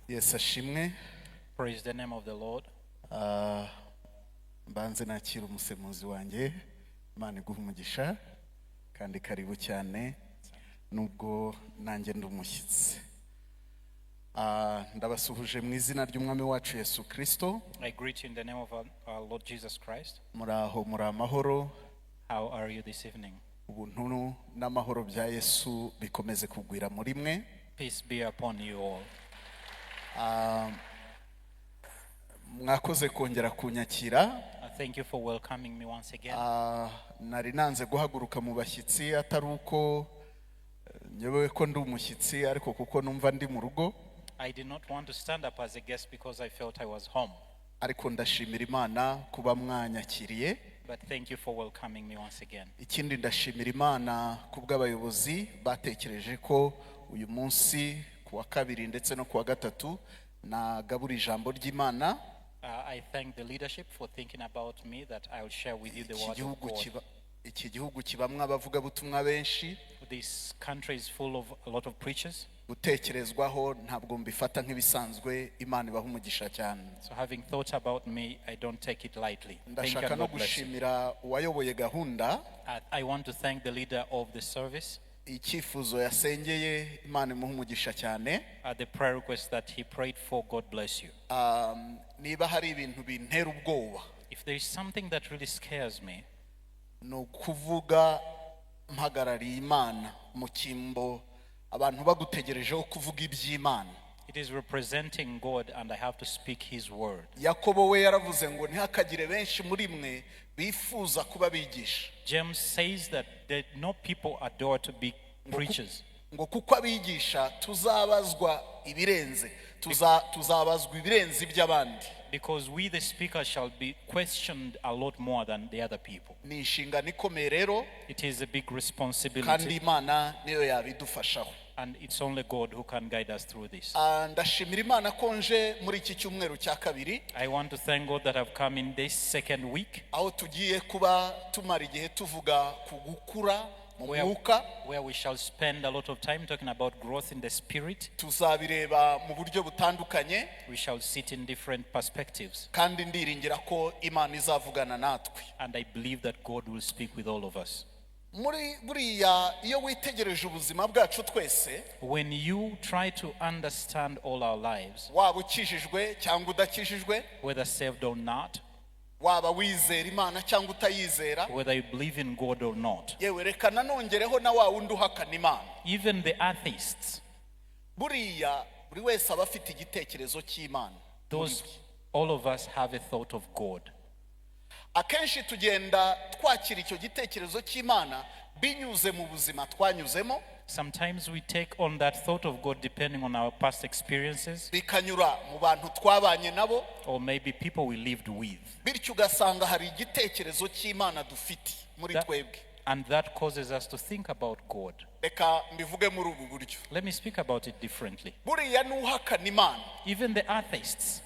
Yesu ashimwe. Praise the name of the Lord. Ah, mbanze nakira umusemuzi wanjye. Imana iguha umugisha kandi karibu cyane, nubwo nanjye ndi umushyitsi. Ah, ndabasuhuje mu izina ry'Umwami wacu Yesu Kirisito. I greet you in the name of our Lord Jesus Christ. Muraho, muri amahoro? How are you this evening? Ubuntu n'amahoro bya Yesu bikomeze kugwira muri mwe. Peace be upon you all. Mwakoze kongera kunyakira. Thank you for welcoming me once again. Ah, nari nanze guhaguruka mu bashyitsi, atari uko nyobewe ko ndi umushyitsi, ariko kuko numva ndi mu rugo. I did not want to stand up as a guest because I felt I was home. Ariko ndashimira Imana kuba mwanyakiriye. But thank you for welcoming me once again. Ikindi, ndashimira Imana kubw'abayobozi batekereje ko uyu munsi ku wa kabiri ndetse no ku wa gatatu nagabura ijambo ry'Imana. I thank the leadership for thinking about me, that I will share with you the Iki word of gihugu God. kiba iki gihugu kibamwo abavugabutumwa benshi. This country is full of a lot of preachers. Gutekerezwaho ntabwo mbifata nk'ibisanzwe. Imana ibaha umugisha cyane. So having thought about me, I don't take it lightly. Thank you Ndashaka and no God bless you. gushimira uwayoboye gahunda. I want to thank the leader of the service. Icyifuzo yasengeye, Imana imuha umugisha cyane. The prayer request that he prayed for, God bless you. Niba hari ibintu bintera ubwoba, If there is something that really scares me, ni ukuvuga mpagarariye Imana mu cyimbo, abantu bagutegerejeho kuvuga iby'Imana. it is representing God and I have to speak his word. Yakobo we yaravuze ngo ntihakagire benshi muri mwe bifuza kuba bigisha. James says that there, no people adore to be preachers. Ngo kuko abigisha tuzabazwa ibirenze, tuzabazwa ibirenze iby'abandi. Because we, the speakers, shall be questioned a lot more than the other people. Ni inshingano ikomeye rero. It is a big Kandi responsibility, Imana niyo yabidufashaho. And it's only God who can guide us through this. Ah, ndashimira Imana ko nje muri iki cyumweru cya kabiri, I want to thank God that I've come in this second week aho tugiye kuba tumara igihe tuvuga ku gukura mu mwuka. where we shall spend a lot of time talking about growth in the spirit. Tuzabireba mu buryo butandukanye. We shall sit in different perspectives. Kandi ndiringira ko Imana izavugana natwe. And I believe that God will speak with all of us. Muri buriya, iyo witegereje ubuzima bwacu twese, When you try to understand all our lives, waba ukijijwe cyangwa udakijijwe, whether saved or not, waba wizera Imana cyangwa utayizera, whether you believe in God or not, yewe reka nanongereho na wa wundi uhakana Imana, even the atheists, buriya buri wese aba afite igitekerezo cy'Imana. Those all of us have a thought of God. Akenshi tugenda twakira icyo gitekerezo cy'Imana binyuze mu buzima twanyuzemo, Sometimes we take on that thought of God depending on our past experiences bikanyura mu bantu twabanye nabo, or maybe people we lived with. Bityo ugasanga hari igitekerezo cy'Imana dufite muri twebwe. And that causes us to think about God. Reka mbivuge muri ubu buryo. Let me speak about it differently. Buriya n'uhakana Imana, Even the atheists,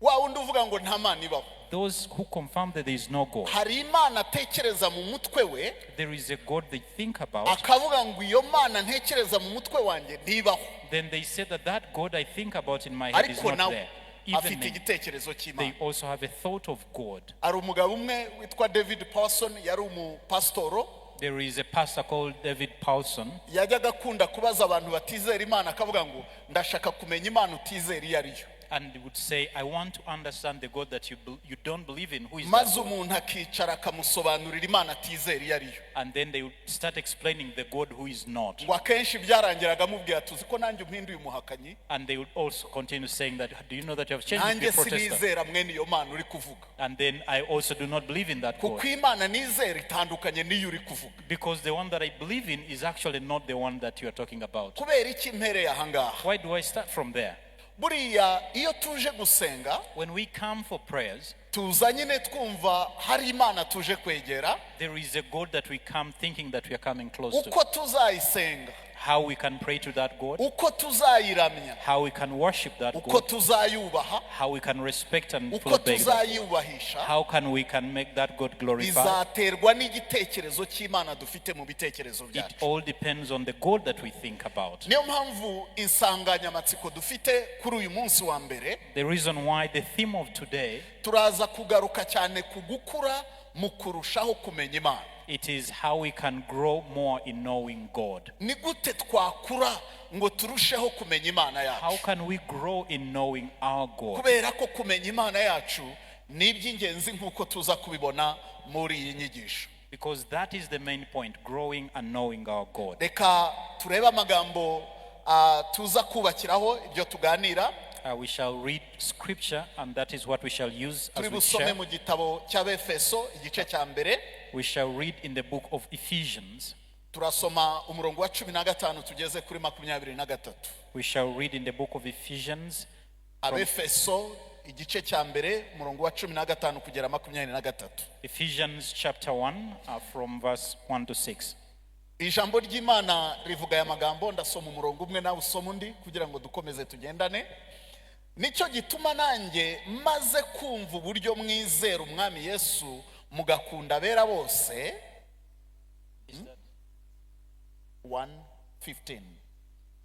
wa wundi uvuga ngo nta Mana ibaho, those who confirm that there is no God, hari Imana atekereza mu mutwe we, there is a God they think about. Akavuga ngo iyo Mana ntekereza mu mutwe wanjye ntibaho. Then they say that that God I think about in my head is Ariko not nawe there. Even afite then, igitekerezo cy'Imana. they also have a thought of God. Hari umugabo umwe witwa David Pawson, yari umupasitoro. There is a pastor called David Paulson. Yajyaga akunda kubaza abantu batizera Imana, akavuga ngo ndashaka kumenya Imana utizera iyo ari yo. And he would say, "I want to understand the God that you don't believe in. Who is that Maze God?" umuntu akicara akamusobanurira Imana atizera iyo ari yo. And then they would start explaining the God who is not. Ngo akenshi byarangiraga amubwira, tuzi ko nanjye umpinduye umuhakanyi. And they would also continue saying that, "Do you know that you have changed me to be Nanjye a protestant?" sinizera mwene iyo Mana uri kuvuga, And then I also do not believe in that God. Kuko Imana nizera itandukanye n'iyo uri kuvuga. Because the one that I believe in is actually not the one that you are talking about. Kubera iki mpereye ahangaha? Why do I start from there? Buriya iyo tuje gusenga, When we come for prayers, tuza nyine twumva hari Imana tuje kwegera. There is a God that we come thinking that we are coming close to. Uko tuzayisenga, How we can pray to that God, uko tuzayiramya, how we can worship that uko God, tuzayubaha, how we can respect and uko obey that God. tuzayubahisha, How can we can make that God glorified? Bizaterwa n'igitekerezo cy'Imana dufite mu bitekerezo It byacu. All depends on the God that we think about. Niyo mpamvu insanganyamatsiko dufite kuri uyu munsi wa mbere, The reason why the theme of today, turaza kugaruka cyane ku gukura mu kurushaho kumenya Imana. It is how we can grow more in knowing God. Ni gute twakura ngo turusheho kumenya Imana How yacu? Can we grow in knowing our God? Kubera ko kumenya Imana yacu ni iby'ingenzi nk'uko tuza kubibona muri iyi nyigisho. Because that is the main point, growing and knowing our God. Reka turebe amagambo tuza kubakiraho ibyo tuganira. We shall read scripture, and that is what we shall use as Turi we busome share. Mu gitabo cy'Abefeso igice cya mbere. We shall read in the book of Ephesians. Turasoma umurongo wa 15 tugeze kuri 23. We shall read in the book of Ephesians, Abefeso igice cya mbere umurongo wa 15 kugera 23. Ephesians chapter 1, from verse 1 to 6. Ijambo ry'Imana rivuga aya magambo. Ndasoma umurongo umwe nawe usoma undi kugira ngo dukomeze tugendane. Nicyo gituma nanjye maze kumva uburyo mwizera Umwami Yesu mugakunda abera bose. 1:15,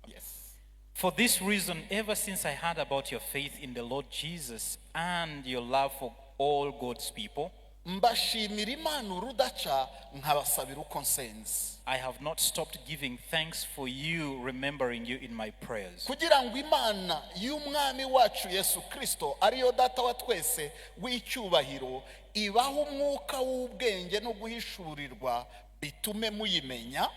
yes. For this reason, ever since I heard about your faith in the Lord Jesus and your love for all God's people, mbashimira Imana urudaca nkabasabira uko nsenze, I have not stopped giving thanks for you, remembering you in my prayers. Kugira ngo Imana y'Umwami wacu Yesu Kirisito ariyo Data wa twese w'icyubahiro ibahe umwuka w'ubwenge no guhishurirwa bitume muyimenya.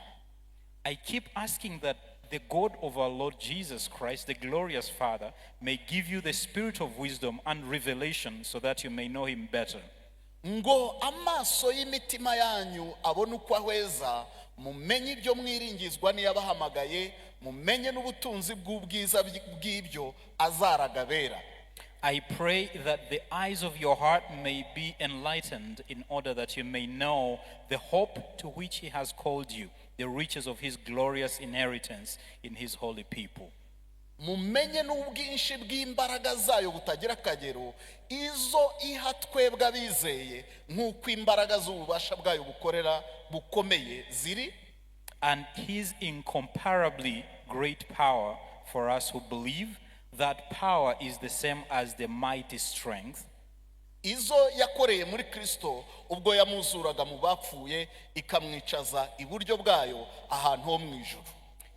I keep asking that the God of our Lord Jesus Christ, the glorious Father, may give you the spirit of wisdom and revelation so that you may know him better. Ngo amaso y'imitima yanyu abone uko ahweza mumenye ibyo mwiringizwa n'iyabahamagaye mumenye n'ubutunzi bw'ubwiza bw'ibyo azaraga abera. I pray that the eyes of your heart may be enlightened in order that you may know the hope to which he has called you, the riches of his glorious inheritance in his holy people. Mumenye n'ubwinshi bw'imbaraga zayo butagira akagero izo iha twebwe abizeye nk'uko imbaraga z'ububasha bwayo bukorera bukomeye ziri. And his incomparably great power for us who believe, that power is the same as the mighty strength izo yakoreye muri Kristo ubwo yamuzuraga mu bapfuye ikamwicaza iburyo bwayo ahantu ho mu ijuru.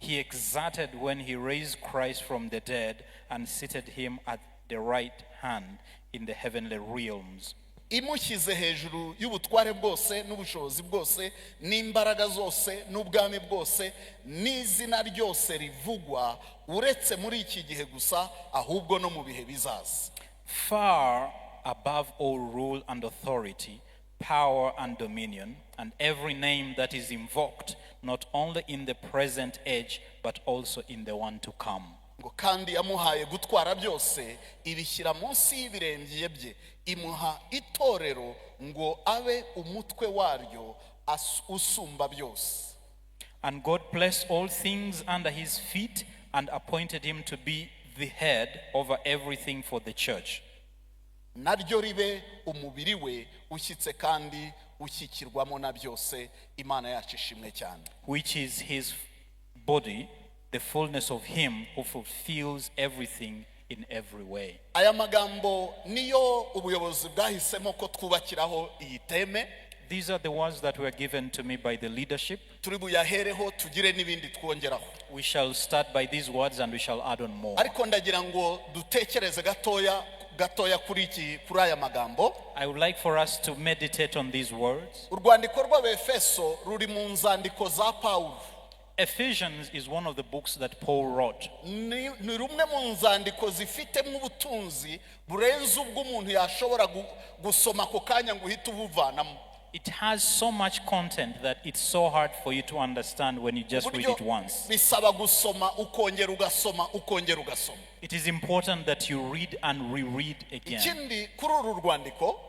He exerted when he raised Christ from the dead and seated him at the right hand in the heavenly realms, imushyize hejuru y'ubutware bwose n'ubushobozi bwose n'imbaraga zose n'ubwami bwose n'izina ryose rivugwa uretse muri iki gihe gusa ahubwo no mu bihe bizaza. Far above all rule and authority, power and dominion, and every name that is invoked, not only in the present age, but also in the one to come. Ngo kandi yamuhaye gutwara byose ibishyira munsi y'ibirenge bye imuha itorero ngo abe umutwe waryo usumba byose. And God placed all things under his feet and appointed him to be the head over everything for the church, naryo ribe umubiri we ushyitse kandi ushyikirwamo na byose. Imana yacu ishimwe cyane. Which is his body, the fullness of him who fulfills everything in every way. Aya magambo niyo ubuyobozi bwahisemo ko twubakiraho iyi theme. These are the words that were given to me by the leadership. Turi buyahereho tugire n'ibindi twongeraho. We shall start by these words and we shall add on more. Ariko ndagira ngo dutekereze gatoya gatoya kuri iki kuri aya magambo. I would like for us to meditate on these words. Urwandiko rw'Abefeso ruri mu nzandiko za Pawulo. Ephesians is one of the books that Paul wrote. Ni rumwe mu nzandiko zifitemo ubutunzi burenze ubwo umuntu yashobora gusoma ako kanya ngo uhite ubuvanamo. It has so much content that it's so hard for you to understand when you just read Uburyo it once. Bisaba gusoma ukongera ugasoma ukongera ugasoma. It is important that you read and reread again. Ikindi kuri uru rwandiko,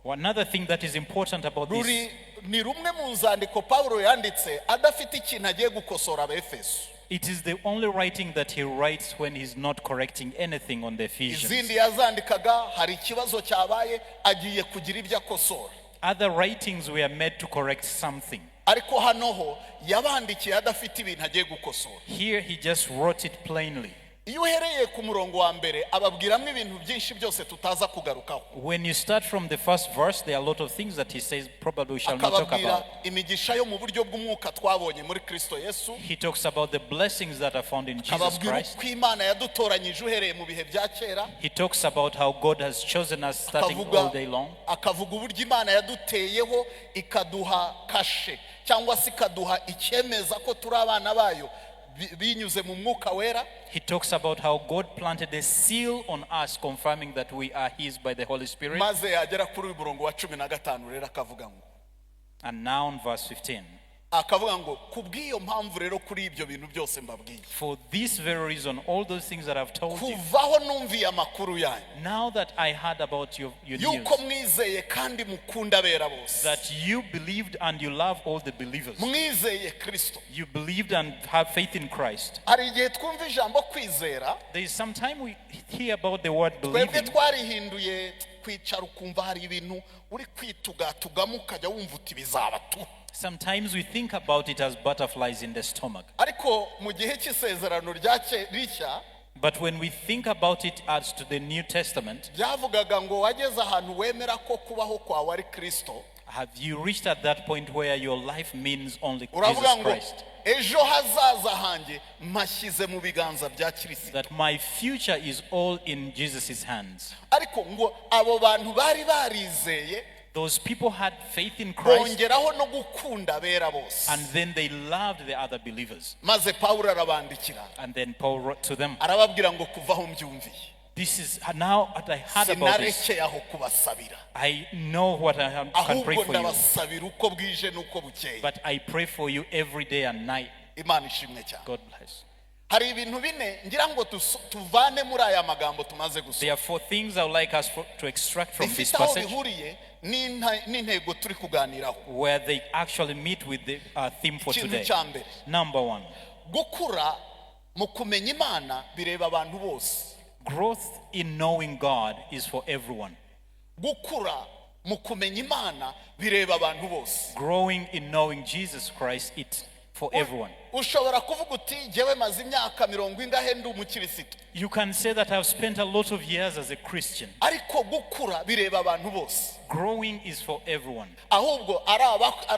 Another thing that is important about this, ruri ni rumwe mu nzandiko Pawulo yanditse adafite ikintu agiye gukosora Abefeso. It is the only writing that he writes when he's not correcting anything on the Ephesians. Izindi yazandikaga hari ikibazo cyabaye, agiye kugira ibyo akosora. Other writings were made to correct something. Ariko hano ho yabandikiye adafite ibintu agiye gukosora. Here he just wrote it plainly. Iyo uhereye ku murongo wa mbere, ababwiramo ibintu byinshi byose tutaza kugarukaho. When you start from the first verse, there are a lot of things that he says probably we shall not talk Akababwira about. Imigisha yo mu buryo bw'umwuka twabonye muri Kristo Yesu. He talks about the blessings that are found in Jesus Akababwira Christ. Uko Imana yadutoranyije uhereye mu bihe bya kera. He talks about how God has chosen us starting Akavuga all day long. Akavuga uburyo Imana yaduteyeho, ikaduha kashe cyangwa se ikaduha icyemeza ko turi abana bayo binyuze mu Mwuka Wera. He talks about how God planted a seal on us, confirming that we are His by the Holy Spirit. Maze yagera kuri uyu murongo wa 15 rero akavuga ngo, And now in verse 15, akavuga ngo ku bw'iyo mpamvu rero, kuri ibyo bintu byose mbabwiye, for this very reason, all those things that I've told you, kuvaho numviye amakuru yanyu now that I heard about your news, yuko mwizeye kandi mukunda abera bose, that you believed and you love all the believers. Mwizeye Kristo. You believed and have faith in Christ. Hari igihe twumva ijambo kwizera, There is some time we hear about the word twebwe believing. twarihinduye kwicara ukumva hari ibintu uri kwitugatugamo, ukajya wumva uti bizaba tu. Sometimes we think about it as butterflies in the stomach. Ariko mu gihe cy'isezerano rya rishya, But when we think about it as to the New Testament, byavugaga ngo wageze ahantu wemera ko kubaho kwawe ari Kristo. have you reached at that point where your life means only Uravuga Jesus ngo Christ? ejo hazaza hanjye mpashyize mu biganza bya Kirisito. That my future is all in Jesus' hands. Ariko ngo abo bantu bari barizeye, Those people had faith in Christ bongeraho no gukunda abera bose. And then they loved the other believers. Maze Pawulo arabandikira, And then Paul wrote to them, arababwira ngo kuva aho mbyumviye, this is now that I heard about this, sinarekeye aho kubasabira, I know what I can pray ahubwo for you. Ndabasabira uko bwije n'uko bukeye. But I pray for you every day and night. Imana ishimwe cyane. God bless. Hari ibintu bine ngira ngo tuvane muri aya magambo tumaze gusoma There are four things I would like us to extract from this bifite aho passage bihuriye n'intego turi kuganiraho. Where they actually meet with the theme for Ikintu today. cya mbere, Number one, gukura mu kumenya Imana bireba abantu bose. Growth in knowing God is for everyone. Gukura mu kumenya Imana bireba abantu bose. Growing in knowing Jesus Christ, it's for everyone. Ushobora kuvuga uti jyewe maze imyaka mirongo ingahe ndi umukirisitu. You can say that I've spent a lot of years as a Christian. Ariko gukura bireba abantu bose. Growing is for everyone. Ahubwo ari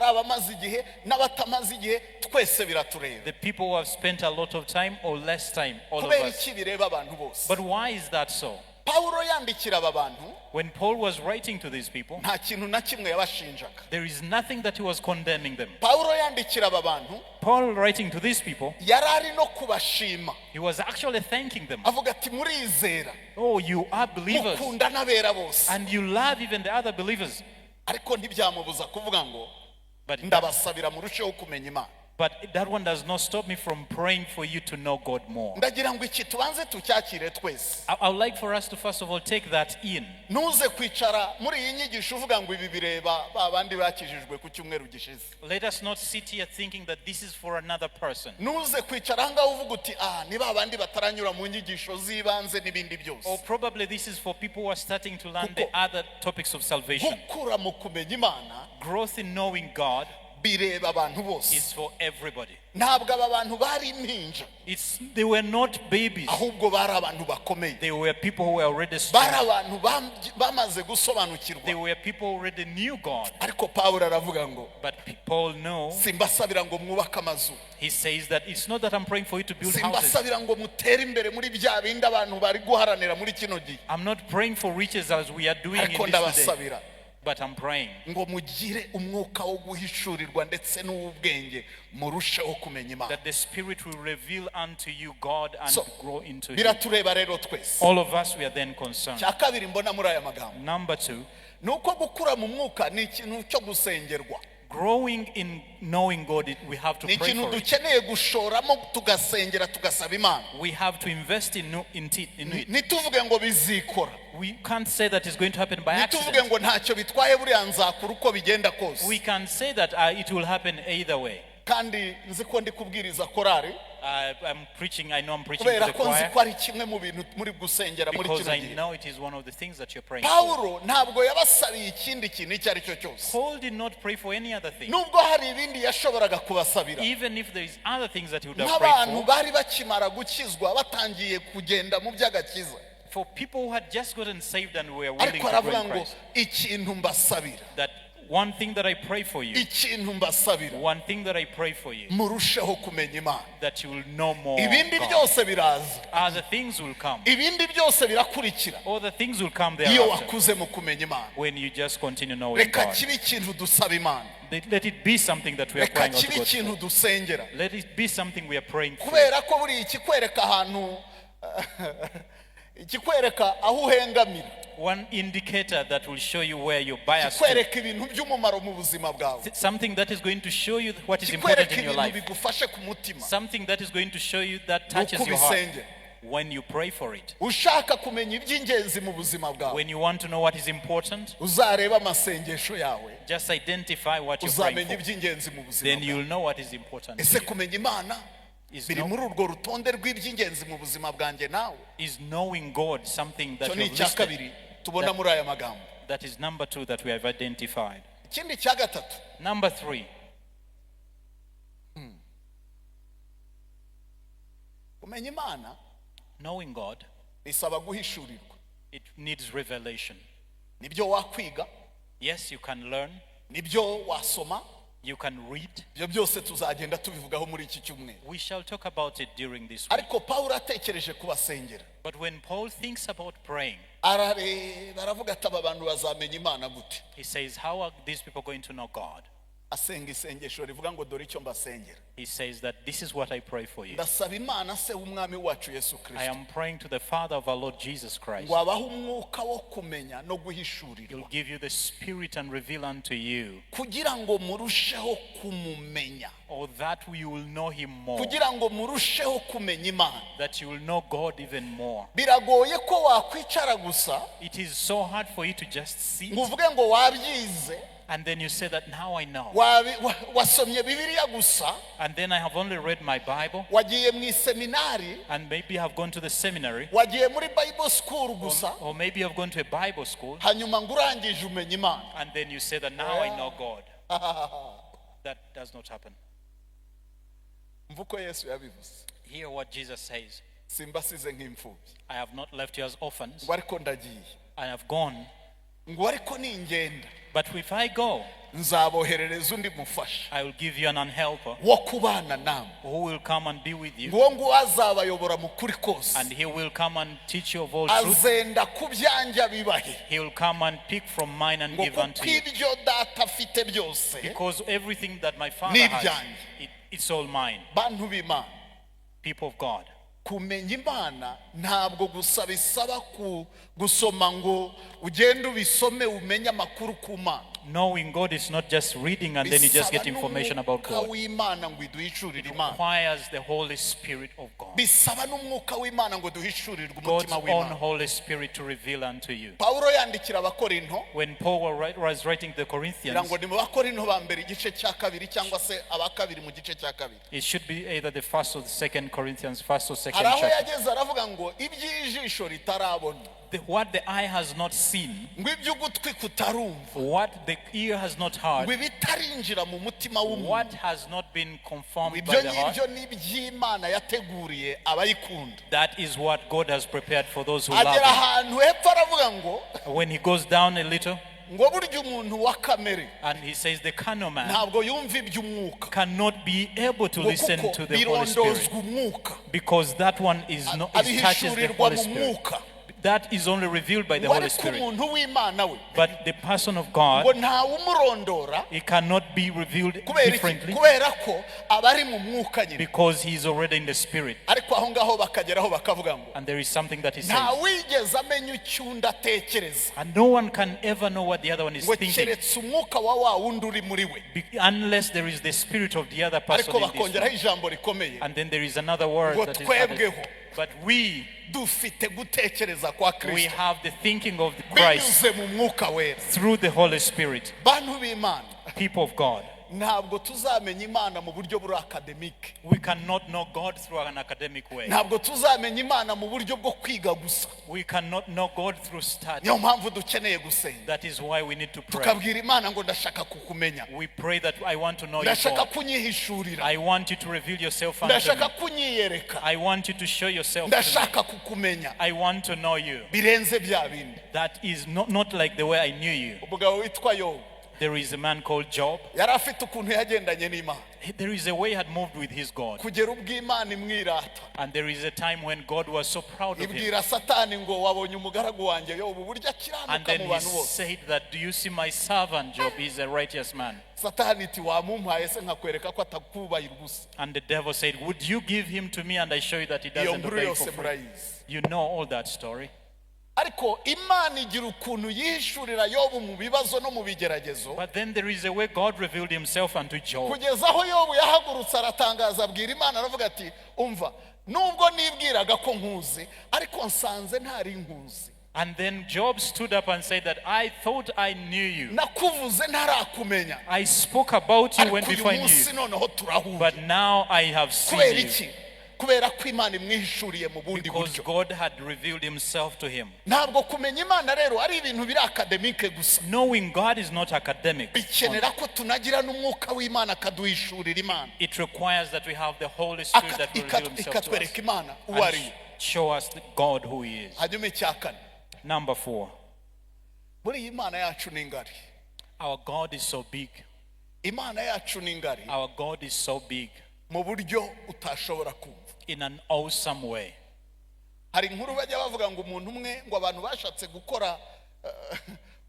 abamaze igihe n'abatamaze igihe, twese biratureba. The people who have spent a lot of time or less time, all of Kubera us. iki bireba abantu bose? But why is that so? Pawulo yandikira aba bantu, When Paul was writing to these people, nta kintu na kimwe yabashinjaga. There is nothing that he was condemning them. Pawulo yandikira aba bantu, Paul writing to these people, yari ari no kubashima, he was actually thanking them. Avuga ati murizera, Oh, you are believers. Mukunda n'abera bose. And you love even the other believers. Ariko ntibyamubuza kuvuga ngo But, ndabasabira murusheho kumenya Imana. But that one does not stop me from praying for you to know God more. Ndagira ngo iki tubanze tucyakire twese. I would like for us to first of all take that in. Ntuze kwicara muri iyi nyigisho uvuga ngo ibi bireba ba bandi bakijijwe ku cyumweru gishize. Let us not sit here thinking that this is for another person. Ntuze kwicara aha ngaha uvuga uti ah ni ba bandi bataranyura mu nyigisho z'ibanze n'ibindi byose. Or probably this is for people who are starting to learn the Kuko- other topics of salvation. Gukura mu kumenya Imana Growth in knowing God bireba abantu bose. Is for everybody. Ntabwo aba bantu bari impinja, They were not babies. Ahubwo bari abantu bakomeye. They were people who were already strong. Bari abantu bamaze gusobanukirwa. They were people who already knew God. Ariko Pawulo aravuga ngo But Paul no, simbasabira ngo mwubake amazu, he says that it's not that I'm praying for you to build houses. Simbasabira ngo mutere imbere muri bya bindi abantu bari guharanira muri kino gihe, I'm not praying for riches as we are doing in ariko this today. Ndabasabira But I'm praying ngo mugire umwuka wo guhishurirwa ndetse n'uw'ubwenge, murusheho kumenya Imana. That the Spirit will reveal unto you God and So, grow into Him. Biratureba rero twese. All of us, we are then concerned. Cya kabiri mbona muri aya magambo Number two, ni uko gukura mu mwuka ni ikintu cyo gusengerwa. Growing in knowing God, we have to Ni pray ikintu for it. dukeneye gushoramo tugasengera, tugasaba Imana. We have to invest in it. Ntituvuge ngo bizikora. We can't say that it's going to happen by Ntituvuge accident. Ngo ntacyo bitwaye, buriya nzakura uko bigenda kose. We can say that it will happen either way. Kandi nzi ko ndi kubwiriza korari I'm preaching, I know I'm preaching to kubera the ko nzi choir ko ari kimwe mu bintu muri gusengera muri because kino I gihe. Know it is one of the things that you're praying for. Pawulo ntabwo yabasabiye ikindi kintu icyo ari cyo cyose Paul did not pray for any other thing. Nubwo hari ibindi yashoboraga kubasabira Even if there is other things that he would have prayed nk'abantu for. Bari bakimara gukizwa batangiye kugenda mu by'agakiza. For people who had just gotten saved and were willing Ariko to grow aravuga in ngo Christ. Ikintu mbasabira That one thing that I pray for you, ikintu mbasabira one thing that I pray for you, murusheho kumenya Imana. That you will know more Ibindi God. Byose biraza. Other things will come. Ibindi byose birakurikira Other things will come iyo thereafter wakuze mu kumenya Imana. When you just continue knowing Reka God. kibe ikintu dusaba Imana. Let it be something that we are Reka crying out to kibe God ikintu for. dusengera. Let it be something we are praying for. Kubera ko buriya ikikwereka ahantu ikikwereka aho uhengamira One indicator that will show you where you're biased to. Kikwereka ibintu by'umumaro mu buzima bwawe Something that is going to show you what is important kikwereka in your ibintu life. Bigufashe ku mutima Something that is going to show you that ni touches uko your heart. ubisengera. When you pray for it. Ushaka kumenya iby'ingenzi mu buzima bwawe When you want to know what is important, uzarebe amasengesho yawe just identify what you're praying uzamenya for. iby'ingenzi mu buzima Then bwawe. you'll know what is important to Ese you. kumenya Imana Is, biri know, muri urwo rutonde rw'iby'ingenzi mu buzima bwanjye nawe? Is knowing God something that Icyo ni you've icya listed? kabiri tubona muri aya magambo. That is number two that we have identified. Ikindi cya gatatu Number three, kumenya Imana knowing God, bisaba guhishurirwa. It needs revelation. Nibyo wakwiga Yes, you can learn, nibyo wasoma you can read. Ibyo byose tuzagenda tubivugaho muri iki cyumweru. We shall talk about it during this week. Ariko Pawulo atekereje kubasengera But when Paul thinks about praying, arareba aravuga ati aba bantu bazamenya Imana gute? He says, "How are these people going to know God?" Asenga isengesho rivuga ngo dore icyo mbasengera. He says that this is what I pray for you. Ndasaba Imana se w'umwami wacu Yesu I Kirisito am praying to the Father of our Lord Jesus Christ. Ngo abahe umwuka wo kumenya no guhishurirwa He'll give you the Spirit and reveal unto you, kugira ngo murusheho kumumenya or that you will know Him more, kugira ngo murusheho kumenya Imana. That you will know God even more. Biragoye ko wakwicara gusa It is so hard for you to just sit ngo uvuge ngo wabyize and then you say that now I know. Wabi- wa- wasomye Bibiliya gusa And then I have only read my Bible wagiye mu iseminari and maybe have gone to the seminary wagiye muri Bible school gusa or maybe have gone to a Bible school hanyuma ngo urangije umenya Imana. And then you say that now I know God. That does not happen. Umva uko Yesu yabivuze. Hear what Jesus says. Simbasize nk'imfubyi I have not left you as orphans. Ngo ariko ndagiye I have gone. Ngo ariko ningenda But if I go, nzaboherereza undi mufasha I will give you an helper wo kubana namwe who will come and be with you. Ngo uwo nguwo azabayobora mu kuri kose And he will come and teach you of all truth. Azenda ku byanjye abibahe He will come and pick from mine and ngo give kuko unto you. Ibyo data afite byose Because everything that my Father has, N'ibyanjye. It's all mine. Bantu b'Imana People of God. Kumenya Imana ntabwo gusa bisaba ku- gusoma ngo ugende ubisome umenye amakuru ku Mana. Knowing God is not just reading and then you just Bisaba get information about n'umwuka God. w'Imana ngo iduhishurire Imana. Requires the Holy Spirit of God. Bisaba n'umwuka w'Imana ngo duhishurirwe God's umutima own w'Imana. Holy Spirit to reveal unto you. Pawulo yandikira Abakorinto When Paul was writing the kugira Corinthians, ngo ni mu Bakorinto ba mbere igice cya kabiri cyangwa se aba kabiri mu gice cya kabiri it should be either the first or the second Corinthians, first or second hari aho chapter. yageze aravuga ngo iby'ijisho ritarabona What the eye has not seen, ngo iby'ugutwi kutarumva what the ear has not heard, ngo ibitarinjira mu mutima w'umuntu what has not been confirmed ibyo by the heart, ngibyo ni iby'Imana yateguriye abayikunda. That is what God has prepared for those who love Agera Him. ahantu hepfo aravuga ngo When he goes down a little, ngo burya umuntu wa kamere and he says the carnal man ntabwo yumva iby'umwuka cannot be able to ngo listen kuko to the Holy Spirit birondozwa umwuka because that one is not it touches the abihishurirwa Holy mu Spirit. mwuka That is only revealed by the ngo Holy ariko Spirit. Umuntu w'Imana we But the person of God, ngo ntawe umurondora it cannot be revealed kubera iki differently kubera ko aba ari mu mwuka nyine because he is already in the Spirit. Ariko aho ngaho bakageraho bakavuga ngo And there is something that he says. Nta wigeze amenya icyo undi atekereza And no one can ever know what the other one is ngo thinking keretse umwuka wa wa wundi uri muri we unless there is the spirit of the other person ariko in this bakongeraho one. Ijambo rikomeye And then there is another word ngo that is added. twebweho But we dufite gutekereza kwa we Kristo have the thinking of Christ binyuze mu mwuka wera. Through the Holy Spirit. Bantu b'Imana People of God. Ntabwo tuzamenya Imana mu buryo buri académique. We cannot know God through an academic way. Ntabwo tuzamenya Imana mu buryo bwo kwiga gusa. We cannot know God through study. Niyo mpamvu dukeneye gusenga. That is why we need to pray. Tukabwira Imana ngo ndashaka kukumenya. We pray that I want to know you, Ndashaka God. kunyihishurira. I want you to reveal yourself unto Ndashaka me. kunyiyereka. I want you to show yourself to me. Ndashaka kukumenya I want to know you. birenze bya bindi. That is not like the way I knew you. Umugabo witwa Yobu There is a man called Job. yari afite ukuntu yagendanye n'Imana There is a way he had moved with his God. kugera ubwo Imana imwirata. And there is a time when God was so proud of him. Ibwira Satani ngo wabonye umugaragu wanjye Yobu buryo And akiranuka then mu he bantu bose. said that, "Do you see my servant Job? He's a righteous man." Satani iti wamumpaye se nkakwereka ko atakubahira ubusa. And the devil said, "Would you give him to me and I show you that he Iyo doesn't nkuru obey yose for free?" murayizi. You know all that story. Ariko Imana igira ukuntu yihishurira Yobu mu bibazo no mu bigeragezo But then there is a way God revealed himself unto Job. kugeza aho Yobu yahagurutse aratangaza abwira Imana aravuga ati umva nubwo nibwiraga ko nkuzi ariko nsanze ntari nkuzi. And then Job stood up and said that I thought I knew you. Nakuvuze ntarakumenya. I spoke about you when Ariko uyu before I knew munsi you. noneho turahuye. But now I have seen Kubera you. iki? Kubera ko Imana imwihishuriye mu bundi Because buryo. God had revealed himself to him. Ntabwo kumenya Imana rero ari ibintu biri académique gusa. Knowing God is not academic. Bikenera ko tunagira n'umwuka w'Imana akaduhishurira Imana. It requires that we have the Holy Spirit that will reveal himself to us Ikatwereka Imana uwo and ari we. show us the God who he is. Hanyuma icya kane. Number four, Muri iyi Imana yacu ni ngari. our God is so big. Imana yacu ni ngari Our God is so big mu buryo utashobora kumva. In an awesome way. Hari inkuru bajya bavuga ngo umuntu umwe ngo abantu bashatse gukora eh,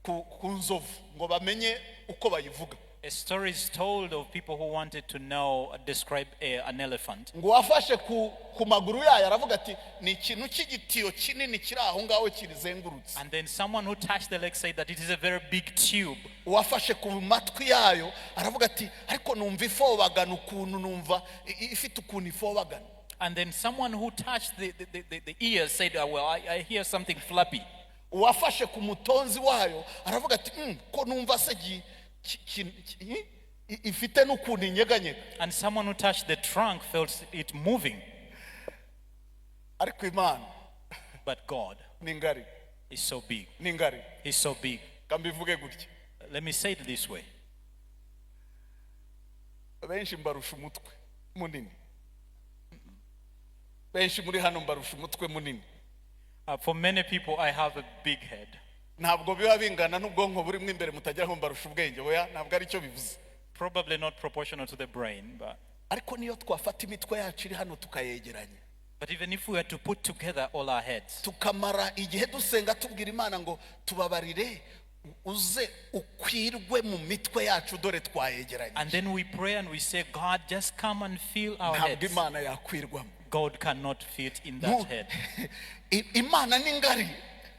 ku nzovu ngo bamenye uko bayivuga. A story is told of people who wanted to know, describe an elephant. Ngo wafashe ku maguru yayo aravuga ati ni ikintu cy'igitiyo kinini kiri aho ngaho kirizengurutse. And then someone who touched the leg said that it is a very big tube. Uwafashe ku matwi yayo aravuga ati ariko numva ifobagana ukuntu numva ifite ukuntu ifobagana. And then someone who touched the ears said, "Ah, well, I hear something flappy." Uwafashe ku mutonzi wayo aravuga ati ko numva se ifite n'ukuntu inyeganyega." And someone who touched the trunk felt it moving. Ariko Imana But God ni ngari. Is so big. Ni ngari. He's so big. Kambivuge gutya. Let me say it this way. Benshi mbarusha umutwe munini. Benshi muri hano mbarusha umutwe munini. For many people, I have a big head. Ntabwo biba bingana n'ubwonko burimo imbere mutagira ngo mbarusha ubwenge oya ntabwo aricyo bivuze. Probably not proportional to the brain, but, Ariko niyo twafata imitwe yacu iri hano tukayegeranya but even if we were to put together all our heads tukamara igihe dusenga tubwira Imana ngo tubabarire uze ukwirwe mu mitwe yacu dore twayegeranye and then we pray and we say, "God, just come and fill our ntabwo heads." Imana yakwirwamo. God cannot fit in that head. Imana ni ngari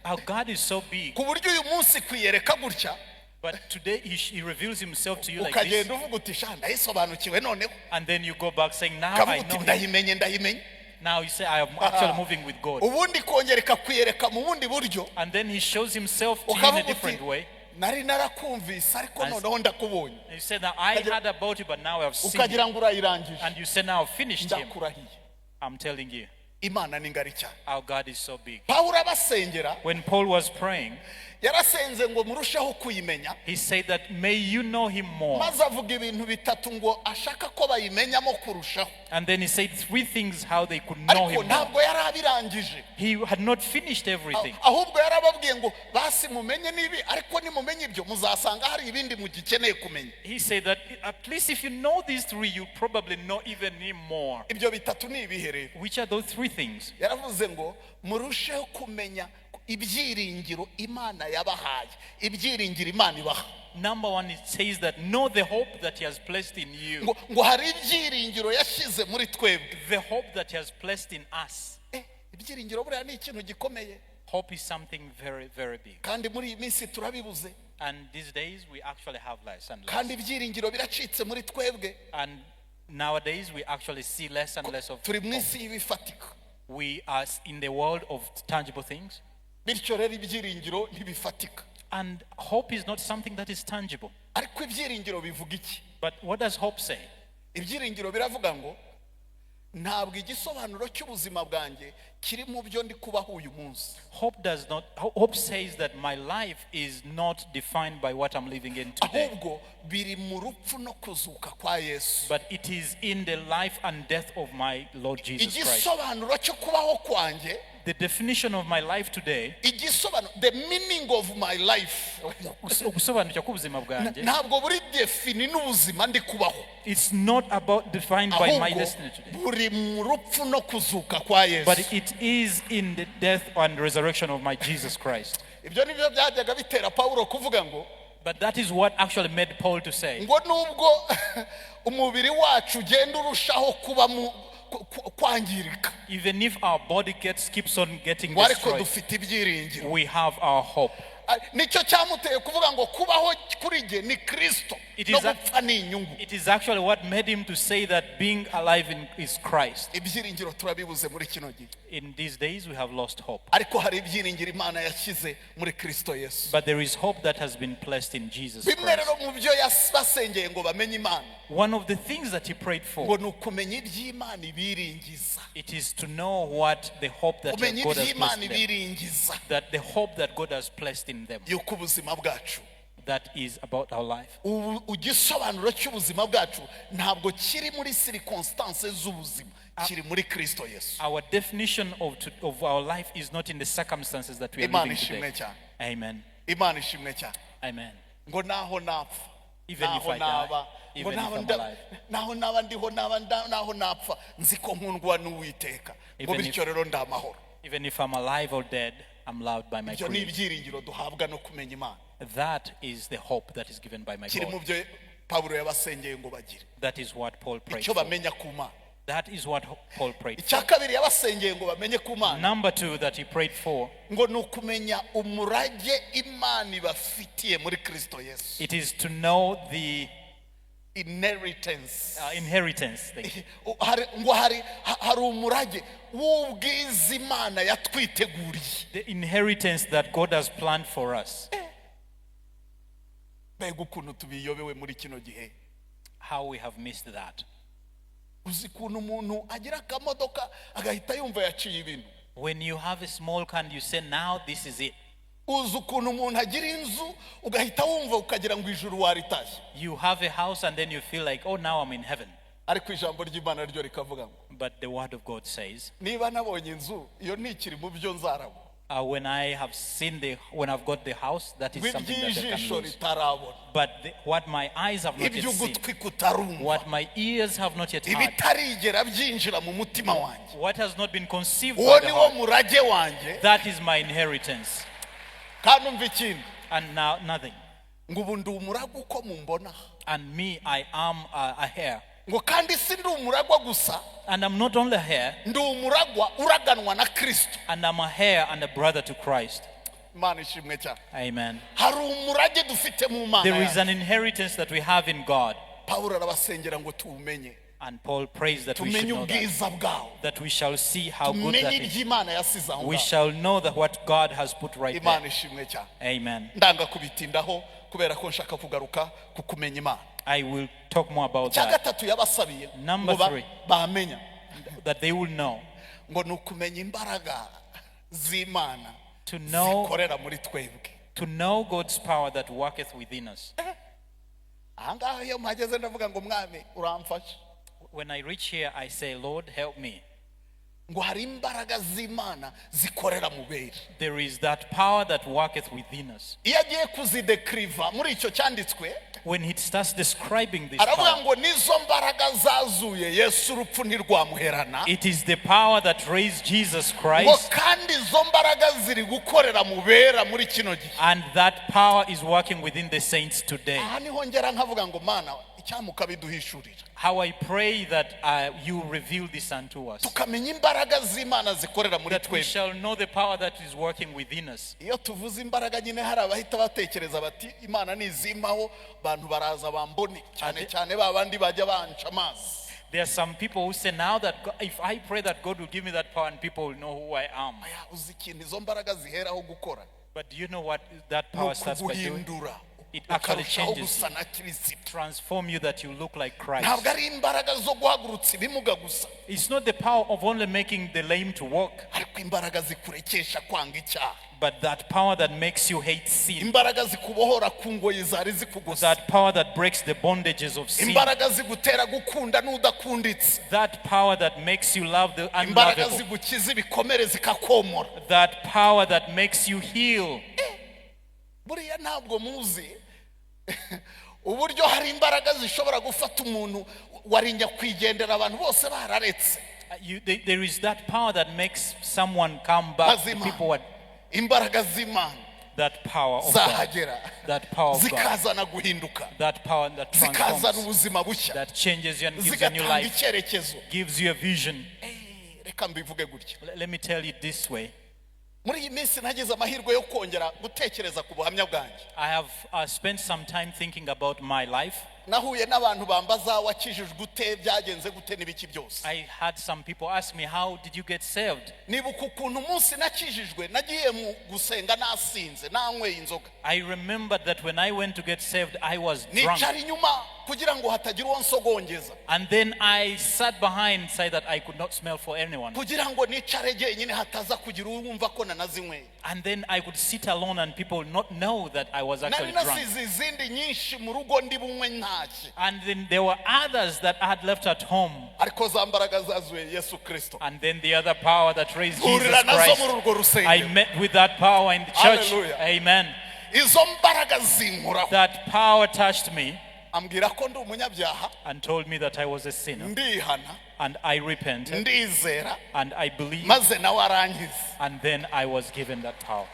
Our God is so big, ku buryo uyu munsi kwiyereka gutya but today he reveals himself to you like this. Ukagenda uvuga uti sha ndayisobanukiwe noneho. And then you go back saying, "Now Ukavuga I uti know him." ndayimenye ndayimenye. Now you say, "I am actually moving with God." Ubundi kongera ikakwiyereka mu bundi buryo And then he shows himself to you in a ukavuga uti different way. Nari narakumvise ariko noneho ndakubonye. And you say that I heard about you, but now I have seen Ukagira you. ngo urayirangije. And you say, "Now I've finished him." Ndakurahiye. I'm telling you, Imana ni ngari cyane. Our God is so big. Pawulo abasengera When Paul was praying, yarasenze ngo murusheho kuyimenya he said that may you know him more. maze avuga ibintu bitatu ngo ashaka ko bayimenyamo kurushaho. And then he said three things how they could know Ariko him more. ntabwo yari abirangije. He had not finished everything. Ahubwo yarababwiye ngo basi mumenye n'ibi ariko nimumenye ibyo muzasanga hari ibindi mugikeneye kumenya. He said that at least if you know these three, you probably know even him more. Ibyo bitatu ni ibihe rero? Which are those three things? Yaravuze ngo murusheho kumenya ibyiringiro Imana yabahaye ibyiringiro Imana ibaha. Number one, it says that know the hope that he has placed in you. Ngo hari ibyiringiro yashyize muri twebwe. The hope that he has placed in us. Eh, ibyiringiro buriya ni ikintu gikomeye. Hope is something very, very big. Kandi muri iyi minsi turabibuze. And these days we actually have less and less. Kandi ibyiringiro biracitse muri twebwe. And nowadays we actually see less and less of Turi mu hope. isi y'ibifatika. We are in the world of tangible things. Bityo rero ibyiringiro ntibifatika. And hope is not something that is tangible. Ariko ibyiringiro bivuga iki? But what does hope say? Ibyiringiro biravuga ngo ntabwo igisobanuro cy'ubuzima bwanjye kiri mu byo ndi kubaho uyu munsi. Hope does not hope says that my life is not defined by what I'm living in today. Ahubwo biri mu rupfu no kuzuka kwa Yesu. But it is in the life and death of my Lord Jesus Christ. Igisobanuro cyo kubaho kwanjye, The definition of my life today, igisobanuro, the meaning of my life, ugusobanukirwa k'ubuzima bwanjye, ntabwo buri défini n'ubuzima ndi kubaho, it's not about defined by my ahubwo destiny today. Buri mu rupfu no kuzuka kwa Yesu. But it is in the death and resurrection of my Jesus Christ. Ibyo nibyo byajyaga bitera Pawulo kuvuga ngo, But that is what actually made Paul to say, ngo nubwo umubiri wacu ugenda urushaho kuba mu kwangirika, even if our body keeps on getting ngo ariko destroyed, dufite ibyiringiro. We have our hope. Ah, nicyo cyamuteye kuvuga ngo kubaho kuri jye ni Kristo, It no is gupfa ni inyungu. It is actually what made him to say that being alive is Christ. Ibyiringiro turabibuze muri kino gihe. In these days, we have lost hope. Ariko hari ibyiringiro Imana yashyize muri Kristo Yesu. But there is hope that has been placed in Jesus Bimwe Christ. rero mu byo basengeye ngo bamenye Imana, One of the things that he prayed ngo for, ni ukumenya iby'Imana ibiringiza. It is to know what the hope that Kumenya God has iby'Imana placed in them. ibiringiza, That the hope that God has placed in them. Yuko ubuzima bwacu, That is about our life. Ubu igisobanuro cy'ubuzima bwacu ntabwo kiri muri circonstances z'ubuzima, kiri muri Kristo Yesu. Our definition of our life is not in the circumstances that we are Imana living ishimwe today. cyane. Amen. Imana ishimwe cyane. Amen. Ngo naho napfa, Even if naho I die, naba ngo even if naho I'm alive. Naho naba ndiho, naba naho napfa, nzi ko nkundwa n'Uwiteka, ngo Even if- bityo rero ndi amahoro. Even if I'm alive or dead, I'm loved by my Ibyo ni Creator. ibyiringiro duhabwa no kumenya Imana. That is the hope that is given by my Kiri mu God. byo Pawulo yabasengeye ngo bagire, That is what Paul prayed icyo for. bamenya ku Mana. That is what Paul prayed Icya for. kabiri yabasengeye ngo bamenye ku Mana, Number two that he prayed for, ngo ni ukumenya umurage Imana ibafitiye muri Kristo Yesu. It is to know the Inheritance. Inheritance. Thank you. Ngo hari umurage w'ubwiza Imana yatwiteguriye. The inheritance that God has planned for us. Mbega ukuntu tubiyobewe muri kino gihe! How we have missed that. Uzi ukuntu umuntu agira akamodoka agahita yumva yaciye ibintu? When you have a small car and you say, "Now this is it." Uzi ukuntu umuntu agira inzu ugahita wumva ukagira ngo ijuru waritashye? You have a house and then you feel like, "Oh, now I'm in heaven." Ariko ijambo ry'Imana ryo rikavuga ngo, But the word of God says, niba nabonye inzu, iyo ntikiri mu byo nzaragwa, when I've got the house, that is something that I can iby'ijisho lose. Ritarabona, But what my eyes have not yet seen, iby'ugutwi kutarumva, what my ears have not yet heard, ibitarigera byinjira mu mutima wanjye, what has not been conceived uwo by the ni wo heart, murage wanjye. That is my inheritance. Kandi umva ikindi, And now nothing. Ngo ubu ndi umuragwa uko mumbona, And me, I am a heir. Ngo kandi si ndi umuragwa gusa, And I'm not only a heir, ndi umuragwa uraganwa na Kristo. And I'm a heir and a brother to Christ. Imana ishimwe cyane. Amen. Hari umurage dufite mu Mana There is yacu. an inheritance that we have in God. Pawulo arabasengera ngo tuwumenye, And Paul prays that we should tumenye know that. Ubwiza bwawo, That we shall see how good that tumenye is. iby'Imana yasize aho We ngaho. shall know that what God has put right Imana there. ishimwe cyane. Amen. Ndanga kubitindaho kubera ko nshaka kugaruka ku kumenya Imana. I will talk more about Icya that. gatatu yabasabiye Number ngo three. bamenya, That they will know. Ngo ni ukumenya imbaraga z'Imana To know, zikorera muri twebwe. To know God's power that worketh within us. Ahangaha iyo mpageze ndavuga ngo Mwami uramfasha. When I reach here, I say, "Lord, help me." Ngo hari imbaraga z'Imana zikorera mu bera. There is that power that worketh within us. Iyo agiye kuzidekiriva muri icyo cyanditswe, When he starts describing this aravuga power, ngo nizo mbaraga zazuye Yesu urupfu ntirwamuherana, it is the power that raised Jesus ngo Christ, kandi izo mbaraga ziri gukorera mu bera muri kino gihe. And that power is working within the saints today. Aha niho ngera nkavuga ngo Mana icyampa ukabiduhishurira, How I pray that you reveal this unto us, tukamenya imbaraga z'Imana zikorera muri that we twebwe. Shall know the power that is working within us. Iyo tuvuze imbaraga nyine hari abahita batekereza bati Imana nizimpaho abantu baraza bambone cyane, cyane ba bandi bajya banca amazi. There are some people who say now that God, if I pray that God will give me that power and people will know who I am. Aya, uzi ikintu izo mbaraga ziheraho gukora? But do you know what that Ni power starts by doing? ukuguhindura. It actually ukarushaho changes gusa na Kirisito. Transform you that you look like Christ. Ntabwo ari imbaraga zo guhagurutsa ibimuga gusa, It's not the power of only making the lame to walk, ariko imbaraga zikurekesha kwanga icyaha, but that power that makes you hate sin, imbaraga zikubohora ku ngoyi zari zikugose, that power that breaks the bondages of sin, imbaraga zigutera gukunda n'udakunditse, that power that makes you love the imbaraga unlovable, zigukiza ibikomere zikakomora. That power that makes you heal. Buriya ntabwo muzi uburyo hari imbaraga zishobora gufata umuntu wari nyakwigendera abantu bose bararetse. There is that power that makes someone come back to Mazima. people. What, Imbaraga z'Imana that power of God, zahagera, that power of God, zikazana guhinduka, that power that zikazana transforms, ubuzima bushya, that changes you and gives you a new zigatanga life, icyerekezo. Gives you a vision. Eh, reka mbivuge gutya. Let me tell you this way. Muri iyi minsi nagize amahirwe yo kongera gutekereza ku buhamya bwanjye. I have spent some time thinking about my life. Nahuye n'abantu bambaza wakijijwe ute, byagenze gute n'ibiki byose. I had some people ask me, "How did you get saved?" Nibuka ukuntu umunsi nakijijwe nagiye mu gusenga nasinze nanyweye inzoga. I remembered that when I went to get saved, I was drunk. Nicara inyuma kugira ngo hatagira uwo nsogongeza, And then I sat behind so that I could not smell for anyone. Kugira ngo nicare jyenyine hataza kugira uwumva ko nanazinyweye. And then I could sit alone and people would not know that I was Nari actually drunk. nasize izindi nyinshi mu rugo ndi bunywe ntashye. And then there were others that I had left at home. Ariko za mbaraga zazuye Yesu Kirisito, And then the other power that raised Jesus mpurira nazo Christ. muri urwo I rusengero. met with that power in the church. Hallelujah. Amen. Izo mbaraga zinkoraho, That power touched me ambwira ko ndi umunyabyaha, and told me that I was a sinner. Ndihana, And I repented ndizera, and I believed. Maze nawe arankiza. And then I was given that power.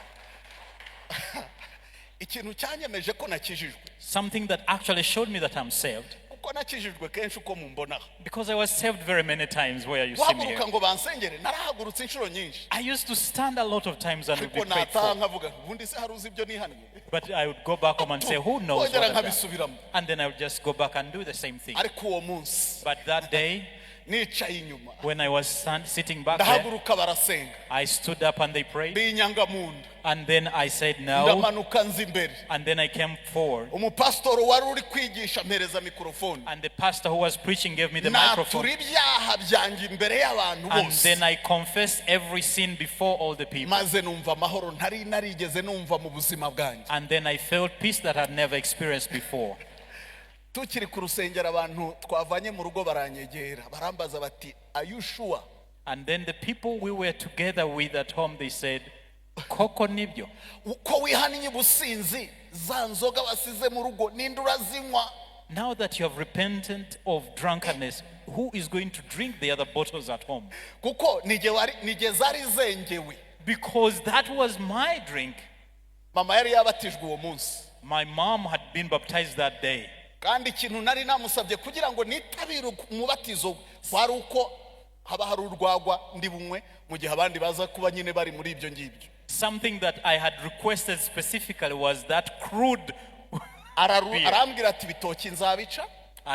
Ikintu cyanyemeje ko nakijijwe, Something that actually showed me that I'm saved. Kuko nakijijwe kenshi uko mumbonaho. Because I was saved very many times where you see me here. Guhaguruka ngo bansengere narahagurutse inshuro nyinshi. I used to stand a lot of times and would be Ariko prayed nataha for. nkavuga ubundi se hari uzi ibyo nihannye? But I would go back home and say, "Who knows Kongera what I've done?" nkabisubiramo. And then I would just go back and do the same thing. Ariko uwo munsi But that day, nicaye inyuma, when I was sitting back there, ndahaguruka barasenga, I stood up and they prayed. Binyanga mu nda, And then I said no. ndamanuka nza imbere. And then I came forward. Umupasitori wari uri kwigisha mpereza mikorofone, And the pastor who was preaching gave me the microphone. Natura ibyaha byanjye imbere y'abantu And bose. then I confessed every sin before all the people. Maze numva amahoro ntari narigeze numva mu buzima bwanjye. And then I felt peace that I'd never experienced before. Tukiri ku rusengero abantu twavanye mu rugo baranyegera barambaza bati, "Are you sure?" And then the people we were together with at home, they said, "Koko nibyo." Uko wihannye ubusinzi za nzoga wasize mu rugo ninde urazinywa? Now that you have repented of drunkenness, who is going to drink the other bottles at home? Kuko nige wari- nige zari zengewe. Because that was my drink. Mama yari yabatijwe uwo munsi. My mom had been baptized that day. Kandi ikintu nari namusabye kugira ngo nitabire umubatizo we kwari uko haba hari urwagwa ndi bunywe mu gihe abandi baza kuba nyine bari muri ibyo ngibyo. Something that I had requested specifically was that crude beer. Arambwira ati ibitoki nzabica.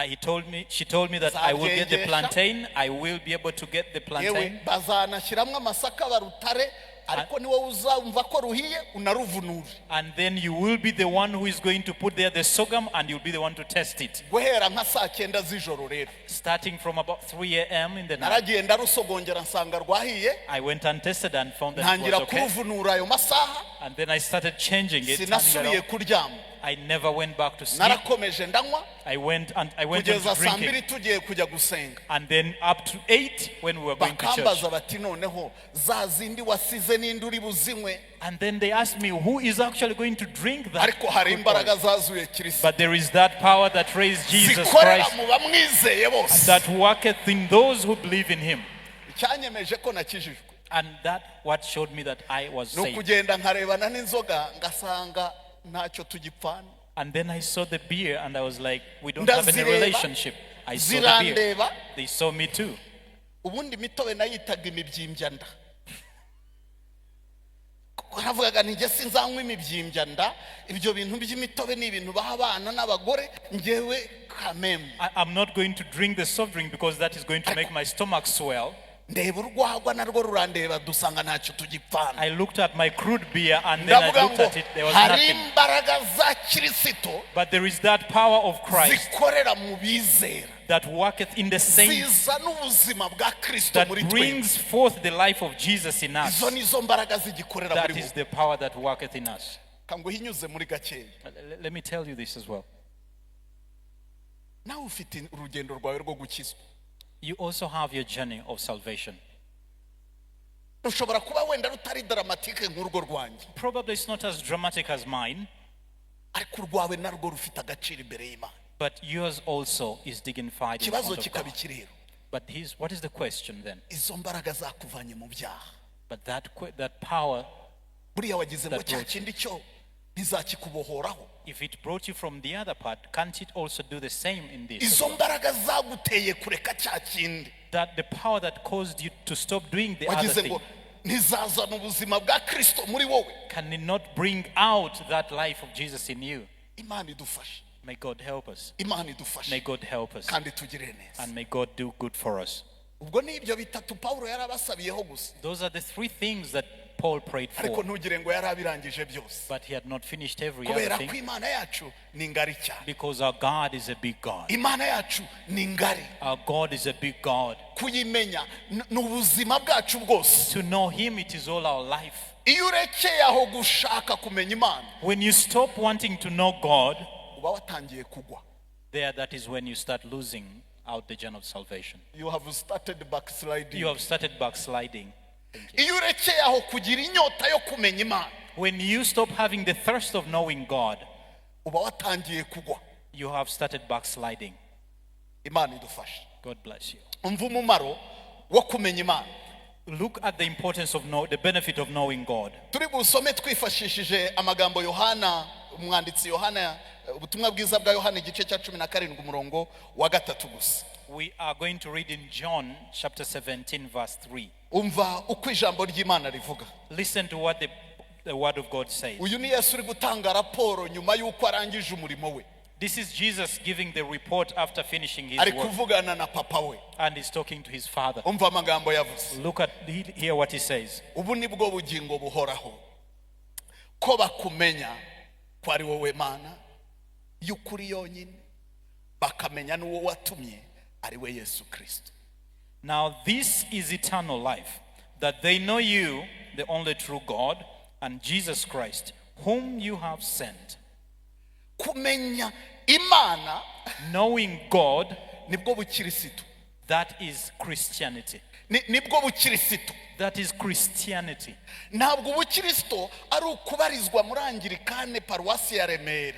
He told me, she told me that I will get the Nzabyengesha. Plantain, I will be able to get the Yewe plantain. bazanashyiramo amasaka barutare ariko ni wowe uzumva ko ruhiye unaruvunure. And then you will be the one who is going to put there the sorghum and you'll be the one to test it. Guhera nka saa cyenda z'ijoro rero, Starting from about 3 a.m. in the night, naragiye ndarusogongera nsanga rwahiye, I went and tested and found that it ntangira was okay. kuruvunura ayo masaha. And then I started changing it, turning it Sinasubiye off. Kuryama. I never went back to sleep. Narakomeje ndanywa I went on kugeza to saa mbiri drinking. Tugiye kujya gusenga. And then up to 8 when we were going to church. Bakambaza bati noneho za zindi wasize n'indi uri buzinywe? And then they asked me, "Who is actually going to drink that Ariko hari good imbaraga oil?" zazuye Kirisito, But there is that power that raised Jesus zikorera Christ mu bamwizeye bose. That worketh in those who believe in him. Icyanyemeje ko nakijijwe And that what showed me that I was ni saved. ukugenda nkarebana n'inzoga ngasanga ntacyo tugipfana. And then I saw the beer and I was like, "We don't have any Ndazireba, relationship." I saw the beer. zirandeba. They saw me too. Ubundi imitobe nayitaga imibyimbya-nda kuko navugaga nti njye sinzanywa imibyimbya-nda ibyo bintu by'imitobe ni ibintu baha abana n'abagore njyewe kameme. I'm not going to drink the soft drink because that is going to make my stomach swell. Ndeba urwagwa narwo rurandeba, dusanga ntacyo tugipfana. I looked at my crude beer and then I Ndavuga looked ngo at it, there was hari nothing. imbaraga za Kirisito But there is that power of Christ zikorera mu bizera, that worketh in the saints, zizana ubuzima bwa Kirisito that muri twe. brings forth the life of Jesus in us. Izo nizo mbaraga zigikorera That muri is wowe. the power that worketh in us. Kanguhinyuze muri gakeya. Let me tell you this as well. Nawe ufite urugendo rwawe rwo gukizwa. You also have your journey of salvation. Rushobora kuba wenda rutari dramatique nk'urwo rwanjye, Probably it's not as dramatic as mine, ariko urwawe narwo rufite agaciro imbere y'Imana. But yours also is dignified in Ikibazo front of kikaba God. iki rero? But what is the question then? Izo mbaraga zakuvanye mu byaha, But that power, buriya wagize ngo that cya brought kindi cyo ntizakikubohoraho? If it brought you from the other part, can't it also do the same in this as Izo well? mbaraga zaguteye kureka cya kindi, That the power that caused you to stop doing the other wagize thing, ngo ntizazana ubuzima bwa Kirisito muri wowe? Can it not bring out that life of Jesus in you? Imana idufashe. May God help us. Imana May idufashe God help us. kandi tugire neza. And may God do good for us. Ubwo ni ibyo bitatu Pawulo yari abasabiyeho gusa. Those are the three things that Paul prayed Ariko for. ntugire ngo yari abirangije byose, But he had not finished every other kubera ko thing, Imana yacu ni ngari cyane. because our God is a big God. Imana yacu ni ngari. Our God is a big God. Kuyimenya ni ubuzima bwacu bwose. To know him, it is all our life. Iyo urekeye aho gushaka kumenya Imana, When you stop wanting to know God, uba watangiye kugwa. there that is when you start losing out the journey of salvation. You have started backsliding. You have started backsliding. Iyo urekeye aho kugira inyota yo kumenya Imana, When you stop having the thirst of knowing God, uba watangiye kugwa. You have started backsliding. Imana idufashe. God bless you. Umva umumaro wo kumenya Imana. Look at the importance of know, the benefit of knowing God. Turi busome twifashishije amagambo Yohana, umwanditsi Yohana, ubutumwa bwiza bwa Yohana, igice cya 17, umurongo wa 3 gusa. We are going to read in John chapter 17, verse 3. Umva uko ijambo ry'Imana rivuga. Listen to what the word of God says. Uyu ni Yesu uri gutanga raporo nyuma y'uko arangije umurimo we. This is Jesus giving the report after finishing his Ari work. Kuvugana na papa we. And he's talking to his father. Umva amagambo yavuze. Look at, hear what he says. Ubu ni bwo bugingo buhoraho, ko bakumenya ko ari wowe Mana y'ukuri yonyine, bakamenya n'uwo watumye ari we Yesu Kirisito. Now, this is eternal life, that they know you, the only true God, and Jesus Christ, whom you have sent. Kumenya Imana Knowing God, nibwo bukirisitu. That is Christianity. Nibwo bukirisitu. That is Christianity. Ntabwo ubukristo ari ukubarizwa muri Angirikane paruwasi ya Remera.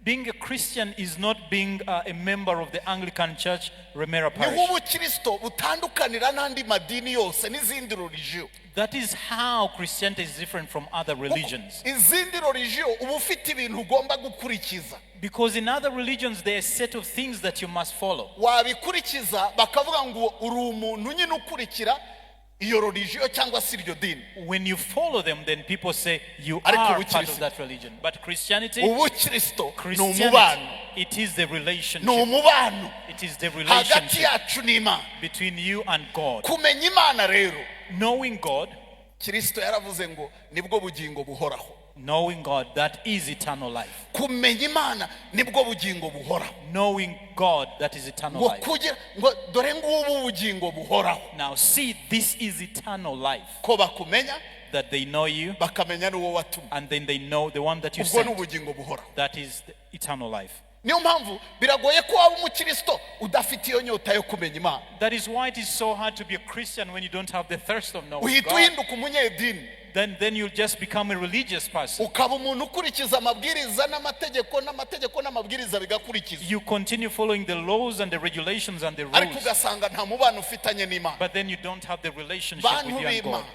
Being a Christian is not being a member of the Anglican Church, Remera Niho Parish. ubukristo butandukanira n'andi madini yose n'izindi religion. That is how Christianity is different from other religions. Izindi religion uba ufite ibintu ugomba gukurikiza. Because in other religions, there are a set of things that you must follow. Wabikurikiza bakavuga ngo uri umuntu nyine ukurikira iyo religion cyangwa se iryo dini. When you follow them, then people say you Ariko are part ubukristo- of that religion. But Christianity, Ubukristo ni Christianity, umubano. it is the Ni relationship. umubano It is the hagati relationship yacu n'Imana. Between you and God. Kumenya Imana rero, Knowing God, Kirisito yaravuze ngo nibwo bugingo buhoraho. Knowing God, that is eternal life. Kumenya Imana nibwo bugingo buhoraho. Knowing God, that is eternal Ngo life. kugira ngo dore ngubu ubugingo buhoraho, Now, see, this is eternal life, ko bakumenya, that they know you bakamenya n'uwo watumye. And then they know the one that you Ubwo ni sent. ubugingo buhoraho. That is the eternal life. Niyo mpamvu biragoye ko waba umukristo udafite iyo nyota yo kumenya Imana. That is why it is so hard to be a Christian when you don't have the thirst of knowing Uhita God. uhinduka umunyedini. Then you'll just become a religious person. Ukaba umuntu ukurikiza amabwiriza n'amategeko n'amategeko n'amabwiriza bigakurikizwa, You continue following the laws and the regulations and the ariko rules, ugasanga nta mubano ufitanye n'Imana. But then you don't have the relationship Bantu with you and God. b'Imana.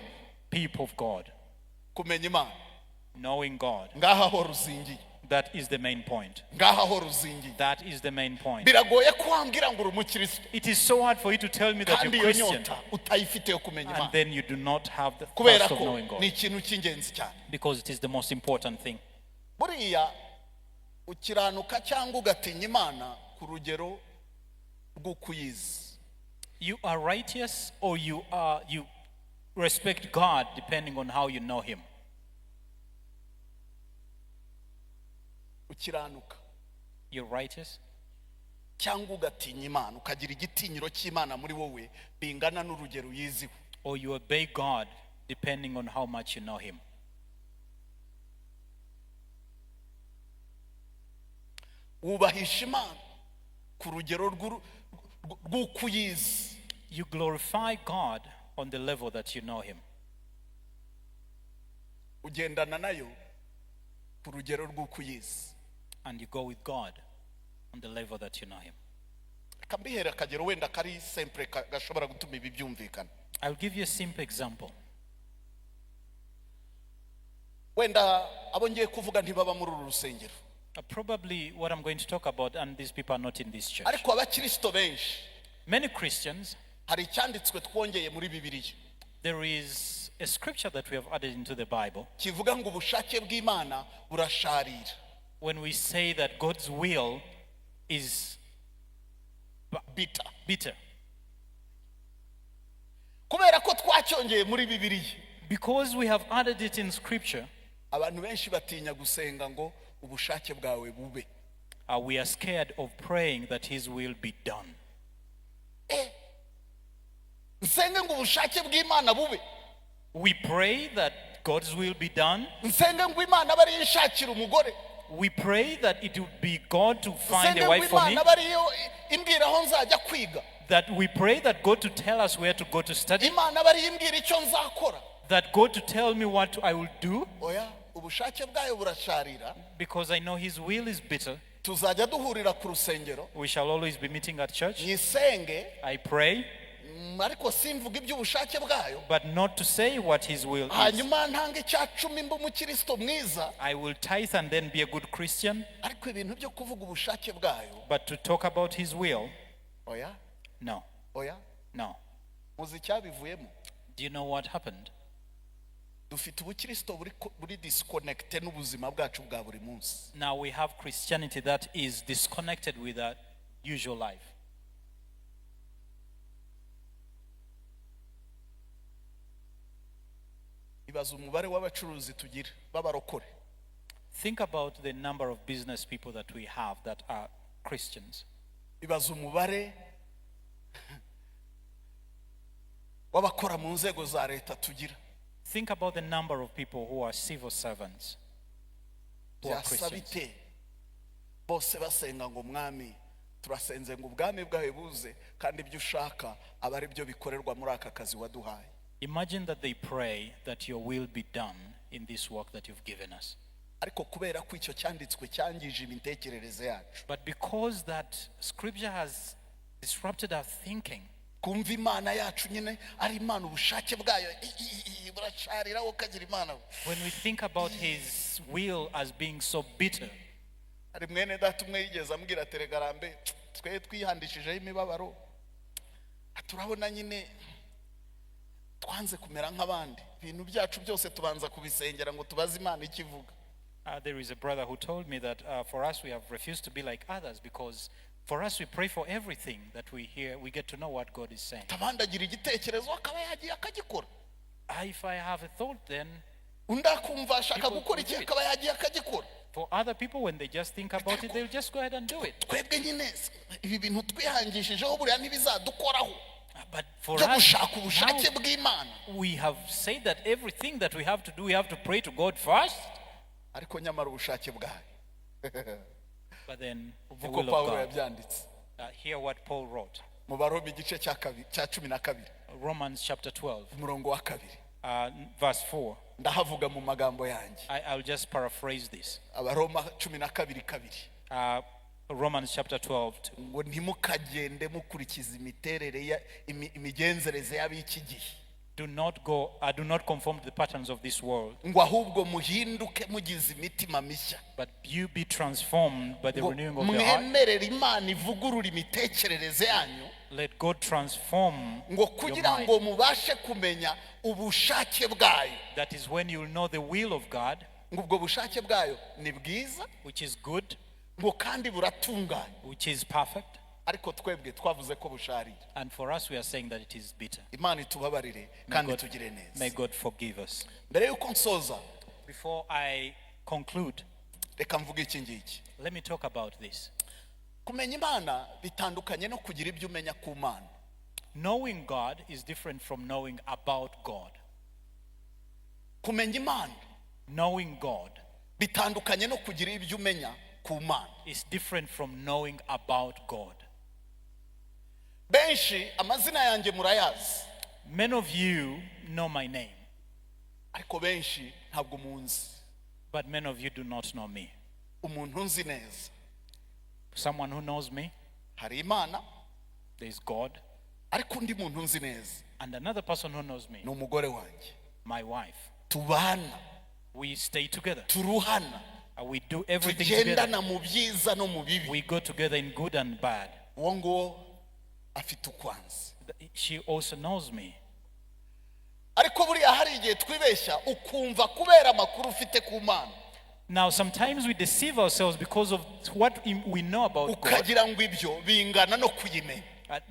People of God, Kumenya Imana, knowing God, ngaha aho ruzingiye. That is the main point. Ngaha aho ruzingiye. That is the main point. Biragoye ko wambwira ngo uri umukristo It is so hard for you to tell me that kandi you're iyo Christian nyota utayifite yo kumenya and Imana, then you do not have the kubera thirst of ko knowing ni God, ikintu cy'ingenzi cyane. Because it is the most important thing. Buriya ukiranuka cyangwa ugatinya Imana ku rugero rw'uko uyizi. You are righteous or you respect God depending on how you know him. Ukiranuka You're righteous cyangwa ugatinya Imana, ukagira igitinyiro cy'Imana muri wowe bingana n'urugero uyiziho. Or you obey God depending on how much you know him. Wubahisha Imana ku rugero rw'uko uyizi. You glorify God on the level that you know him. Ugendana nayo ku rugero rw'uko uyizi. And you go with God on the level that you know him. Reka mbihere akagero wenda kari simple gashobora gutuma ibi byumvikana. I'll give you a simple example. Wenda abo ngiye kuvuga ntibaba muri uru rusengero. Probably what I'm going to talk about, and these people are not in this church. Ariko abakirisito benshi, Many Christians, hari icyanditswe twongeye muri Bibiliya there is a scripture that we have added into the Bible kivuga ngo ubushake bw'Imana burasharira. When we say that God's will is bitter. Bitter. Kubera ko twacyongeye muri Bibiliya, Because we have added it in scripture, abantu benshi batinya gusenga ngo ubushake bwawe bube. We are scared of praying that his will be done. Eh, nsenge ngo ubushake bw'Imana bube? We pray that God's will be done. Nsenge ngo Imana abe ariyo inshakira umugore? We pray that it would be God to find Nsenge a ngo wife for me. Imana abe ariyo imbwira aho nzajya kwiga? That we pray that God to tell us where to go to study. Imana abe ariyo imbwira icyo nzakora? That God to tell me what I will do. Oya, ubushake bwayo burasharira. Because I know his will is bitter. Tuzajya duhurira ku rusengero, We shall always be meeting at church. nyisenge, I pray, ariko simvuga iby'ubushake bwayo, but not to say what his will is. Hanyuma ntanga icya cumi mba umukristo mwiza, I will tithe and then be a good Christian, ariko ibintu byo kuvuga ubushake bwayo, but to talk about his will, oya. No, Oya. No. Muzi icyabivuyemo? Do you know what happened? Dufite ubukristo buri disconnecté n'ubuzima bwacu bwa buri munsi. Now we have Christianity that is disconnected with our usual life. Ibaza umubare w'abacuruzi tugira b'abarokore. Think about the number of business people that we have that are Christians. Ibaza umubare w'abakora mu nzego za leta tugira. Think about the number of people who are civil servants, who are Byasa Christians. bite bose basenga ngo mwami turasenze ngo ubwami bwawe buze kandi ibyo ushaka abe ari byo bikorerwa muri aka kazi waduhaye? Imagine that they pray that your will be done in this work that you've given us. Ariko kubera ko icyo cyanditswe cyangije imitekerereze yacu, But because that scripture has disrupted our thinking, kumva Imana yacu nyine ari Imana ubushake bwayo burasharira ukagira Imana we. When we think about his will as being so bitter, Hari mwene data umwe yigeze ambwira ati regarambe twe twihandishijeho imibabaro, turabona nyine twanze kumera nk'abandi, ibintu byacu byose tubanza kubisengera ngo tubaze Imana icyo ivuga. There is a brother who told me that for us we have refused to be like others because for us we pray for everything that we hear, we get to know what God is saying. Abandi agira igitekerezo akaba yagiye akagikora. If I have a thought, then Undi akumva ashaka people gukora will iki do it. akaba yagiye akagikora. For other people, when they just think about it, they'll just go ahead and do it. Twebwe nyine ibi bintu twihangishijeho buriya ntibizadukoraho But for byo us, gushaka ubushake now bw'Imana. We have said that everything that we have to do, we have to pray to God first. Ariko nyamara ubushake bwayo, But then the uko will of Pawulo God. yabyanditse Hear what Paul wrote. Mu Baroma igice cya kabiri cya 12, Romans chapter 12, umurongo wa 2. Verse 4. Ndahavuga mu magambo yanjye. I'll just paraphrase this. Abaroma 12:2. Romans chapter 12. Ngo ntimukagende mukurikiza imiterere ya imigenzereze y'ab'iki gihe, Do not conform to the patterns of this world, ngo ahubwo muhinduke mugize imitima mishya, but you be transformed by the ngo renewing of your heart. mwemerere Imana ivugurura imitekerereze yanyu, Let God transform ngo your kugira mind. ngo mubashe kumenya ubushake bwayo, That is when you'll know the will of God, ngo ubwo bushake bwayo ni bwiza, which is good, ngo kandi buratunganye. Which is perfect. Ariko twebwe twavuze ko busharira. And for us, we are saying that it is bitter. Imana itubabarire May kandi God, tugire neza. may God forgive us. Mbere y'uko nsoza, Before I conclude, reka mvuge iki ngiki. Let me talk about this. Kumenya Imana bitandukanye no kugira ibyo umenya ku Mana. Knowing God is different from knowing about God. Kumenya Imana Knowing God bitandukanye no kugira ibyo umenya ku Mana. Is different from knowing about God. Benshi amazina yanjye murayazi, Many of you know my name, ariko benshi ntabwo munzi. But many of you do not know me. Umuntu unzi neza, Someone who knows me, hari Imana, there is God, ariko undi muntu unzi neza and another person who knows me, ni umugore wanjye. My wife. Tubana, We stay together. turuhana, We do everything together. tugendana mu byiza no mu bibi. We go together in good and bad. Uwo nguwo afite uko anzi. She also knows me. Ariko buriya hari igihe twibeshya ukumva kubera amakuru ufite ku Mana, Now, sometimes we deceive ourselves because of what we know about God. Ukagira ngo ibyo bingana no kuyimenya.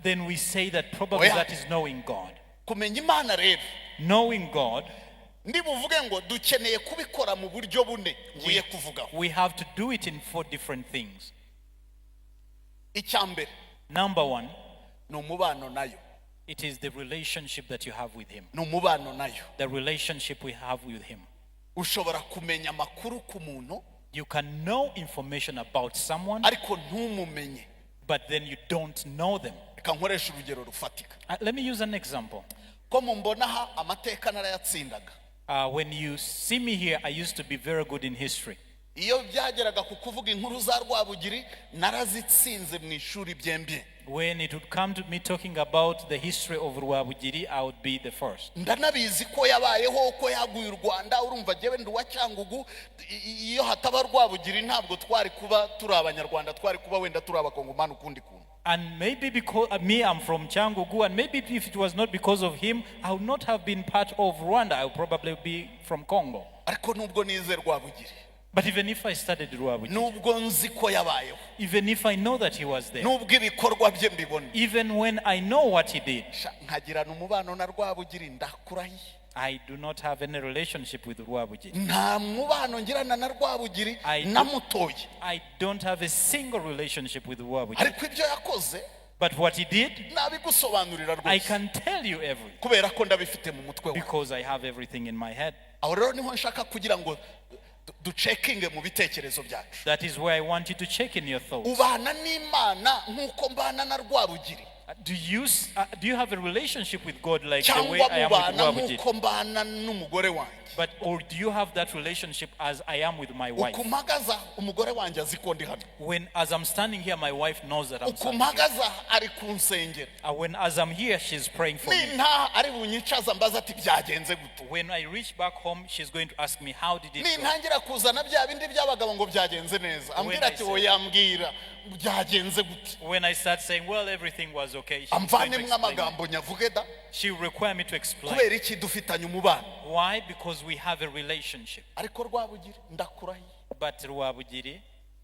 Then we say that probably Oya. That is knowing God. Kumenya Imana rero, Knowing God, ndibuvuge ngo dukeneye kubikora mu buryo bune ngiye kuvugaho. We have to do it in four different things. Icya mbere, Number one, ni umubano nayo. It is the relationship that you have with Him. Ni umubano nayo. The relationship we have with Him. Ushobora kumenya amakuru ku muntu, You can know information about someone, ariko ntumumenye. But then you don't know them. Reka nkoreshe urugero rufatika. Let me use an example. Ko mumbona aha, amateka narayatsindaga. When you see me here, I used to be very good in history. Iyo byageraga ku kuvuga inkuru za Rwabugiri, narazitsinze mu ishuri byembye. When it would come to me talking about the history of Rwabugiri, I would be the first. Ndanabizi ko yabayeho, ko yaguye u Rwanda. Urumva jyewe ndi uwa Cyangugu. Iyo hataba Rwabugiri ntabwo twari kuba turi Abanyarwanda, twari kuba wenda turi Abakongomani ukundi kuntu. And maybe because me, I'm from Cyangugu, and maybe if it was not because of him, I would not have been part of Rwanda. I would probably be from Congo. Ariko nubwo nize Rwabugiri, But even if I studied Rwabugiri, nubwo nzi ko yabayeho, even if I know that he was there, nubwo ibikorwa bye mbibona, even when I know what he did, sha, nkagirana umubano na Rwabugiri, ndakurahiye, I do not have any relationship with Rwabugiri. Nta mubano ngirana na Rwabugiri namutoye. I don't have a single relationship with Rwabugiri. Ariko ibyo yakoze, But what he did, nabigusobanurira I rwose, can tell you everything kubera ko ndabifite mu mutwe wawe. because I have everything in my head. Aho rero niho nshaka kugira ngo ducekinge mu bitekerezo byacu. That is where I want you to check in your thoughts. Ubana n'Imana nk'uko mbana na Rwabugiri, Do you have a relationship with God like the way cyangwa I am with mubana Rwabugiri? nk'uko mbana n'umugore wanjye? But or do you have that relationship as I am with my wife? Uku mpagaze umugore wanjye azi ko ndi hano. When as I'm standing here, my wife knows that I'm Uku standing here. mpagaze ari kunsengera. When as I'm here, she's praying for me. Nintaha ari bunyicaza mbaza ati byagenze gute. When I reach back home, she's going to ask me, "How did it go?" Nintangira kuzana bya bindi by'abagabo ngo byagenze neza, ambwira I ati say- oya, mbwira byagenze gute. When I start saying, "Well, everything was okay," she's going to Amvanemo explain. amagambo nyavuge da. She will require me to explain. Kubera iki? Dufitanye umubano. Why? Because we have a relationship. Ariko Rwabugiri, ndakurahiye, But Rwabugiri,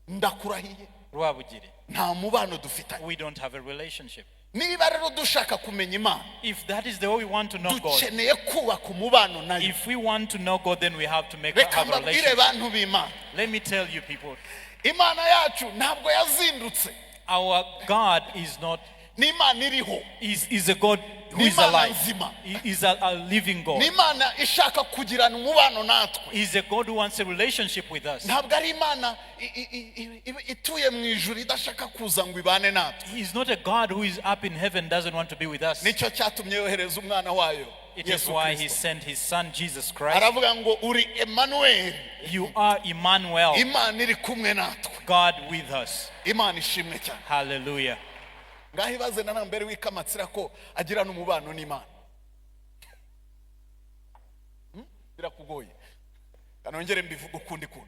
ndakurahiye, Rwabugiri, nta mubano dufitanye. We don't have a relationship. Niba rero dushaka kumenya Imana, If that is the way we want to know God, dukeneye kubaka umubano nayo. If we want to know God, then we have to make Reka have a mbabwire, relationship. bantu b'Imana, Let me tell you, people, Imana yacu ntabwo yazindutse. Our God is not Ni Imana iriho. is a God who is Ni Imana alive. nzima. He is a living God. Ni Imana ishaka kugirana umubano natwe. He is a God who wants a relationship with us. Ntabwo ari Imana ituye mu ijuru idashaka kuza ngo ibane natwe. He is not a God who is up in heaven, doesn't want to be with us. Nicyo cyatumye yohereza umwana wayo, It is Yesu why he Kristo. Sent his son Jesus Christ. Aravuga ngo uri Emanuweli, You are Emmanuel, Imana iri kumwe natwe. God with us. Imana ishimwe cyane. Hallelujah. Ngaho ibaze na mbere w'ikamatsira ko agirana umubano n'Imana. Birakugoye? Kanongere mbivuge ukundi kuntu.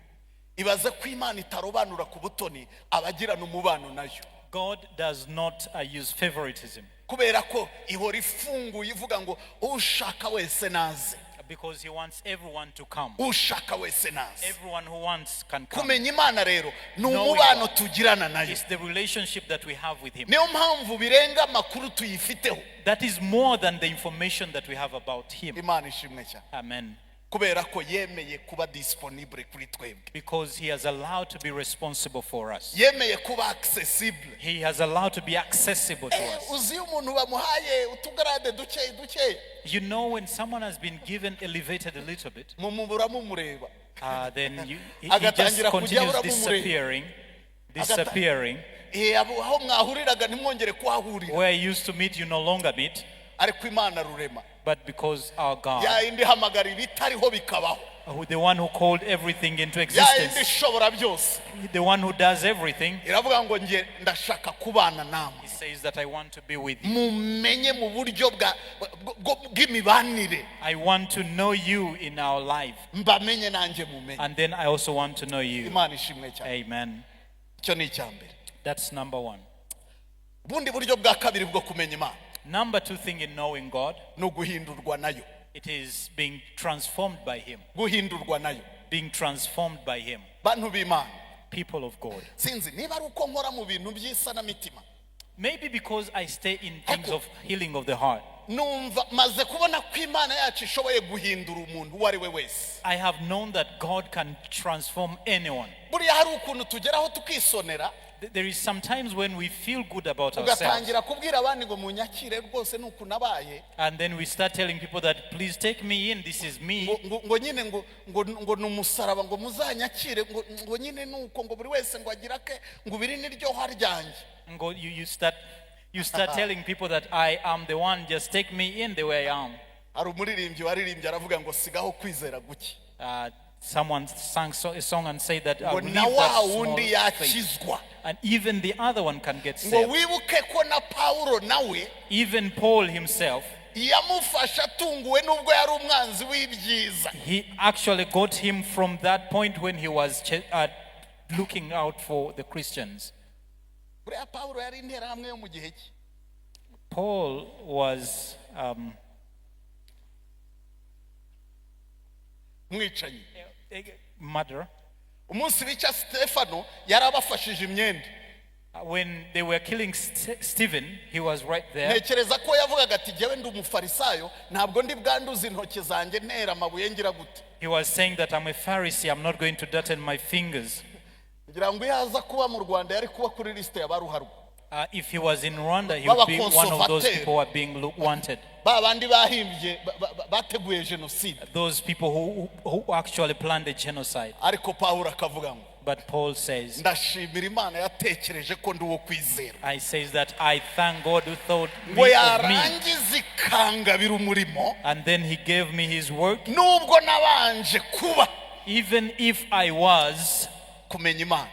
Ibaze ko Imana itarobanura ku butoni abagirana umubano nayo, God does not use favoritism kubera ko ihora ifunguye ivuga ngo ushaka wese naze. Because he wants everyone to come. Ushaka wese naze. Everyone who wants can come. Kumenya Imana rero ni Knowing umubano God. tugirana nayo. It's the relationship that we have with him. Niyo mpamvu birenga amakuru tuyifiteho. That is more than the information that we have about him. Imana ishimwe cyane. Amen. Kubera ko yemeye kuba disponible kuri twebwe. Because he has allowed to be responsible for us. Yemeye kuba accessible. He has allowed to be accessible to Eh, us. uzi iyo umuntu bamuhaye utugarade duke duke, You know, when someone has been given elevated a little bit, mumubura mumureba. Then he just Agatangira kujya continues ahora mumureba. disappearing, disappearing. Eh, aho mwahuriraga ntimwongere kuhahurira. Where you used to meet, you no longer meet. Ariko Imana rurema, But because our God, ya yindi ihamagara ibitariho bikabaho, the one who called everything into ya yindi existence, ishobora byose, the one who does everything, iravuga ngo nge ndashaka kubana namwe, he says that I want to be with you. Mumenye mu buryo bw'imibanire. I want to know you in our life. Mbamenye nanjye mumenye. And then I also want to know you. Imana ishimwe cyane. Amen. Icyo ni icya mbere. That's number one. Ubundi buryo bwa kabiri bwo kumenya Imana Number two thing in knowing God, ni uguhindurwa nayo. It is being transformed by Him. Guhindurwa nayo. Being transformed by Him. Bantu b'Imana, People of God. Sinzi niba ari uko nkora mu bintu by'isanamitima, Maybe because I stay in things of healing of the heart. Numva maze kubona ko Imana yacu ishoboye guhindura umuntu uwo ari we wese. I have known that God can transform anyone. Buriya hari ukuntu tugeraho tukisonera, There is sometimes when we feel good about ourselves. Ugatangira kubwira abandi ngo munyakire rwose ni uku nabaye, And then we start telling people that, please take me in, this is me. Ngo ngo- ngo nyine ngo ngo ngo ni umusaraba ngo muzanyakire ngo ngo nyine ni uko ngo buri wese ngo agire ake ngo ibiri ni ryo ryanjye. And go, you start telling people that I am the one, just take me in the way I am. Hari umuririmbyi waririmbye aravuga ngo sigaho kwizera guke, Someone sang a song and said that ngo leave na wa that small wundi faith. yakizwa, And even the other one can get ngo saved. wibuke ko na Pawulo nawe Even Paul himself, yamufashe atunguwe nubwo yari umwanzi w'ibyiza. He actually got him from that point when he was looking out for the Christians. Buriya Pawulo yari interahamwe yo mu gihe cye. Paul was Mwicanyi. A murderer. Umunsi bica Stefano yari abafashije imyenda. When they were killing Stephen, he was right there. Ntekereza ko yavugaga ati jyewe ndi umufarisayo ntabwo ndi bwanduze intoki zanjye ntera amabuye ngira gute. He was saying that I'm a Pharisee, I'm not going to dirten my fingers. Ngira ngo iyo aza kuba mu Rwanda yari kuba kuri lisite ya ba ruharwa, If he was in Rwanda, he would be one of those B'abakonservateur. People who are being wanted. Ba bandi bahimbye bateguye jenoside. Those people who actually planned the genocide. Ariko Pawulo akavuga ngo But Paul says, ndashimira Imana yatekereje ko ndi uwo kwizera, I says that I thank God who thought ngo me of me. Yarangiza ikangabira umurimo, And then he gave me his work, nubwo nabanje kuba. Even if I was Kumenya Imana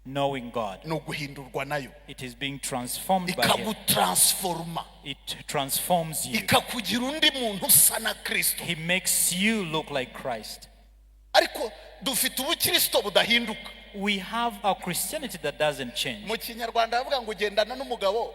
knowing God. Ni uguhindurwa nayo. It is being transformed by him. Ikagutaransforoma, It transforms you. ikakugira undi muntu usa na Kirisito. He makes you look like Christ. Ariko dufite ubukirisito budahinduka. We have our Christianity that doesn't change. Mu Kinyarwanda bavuga ngo ugendana n'umugabo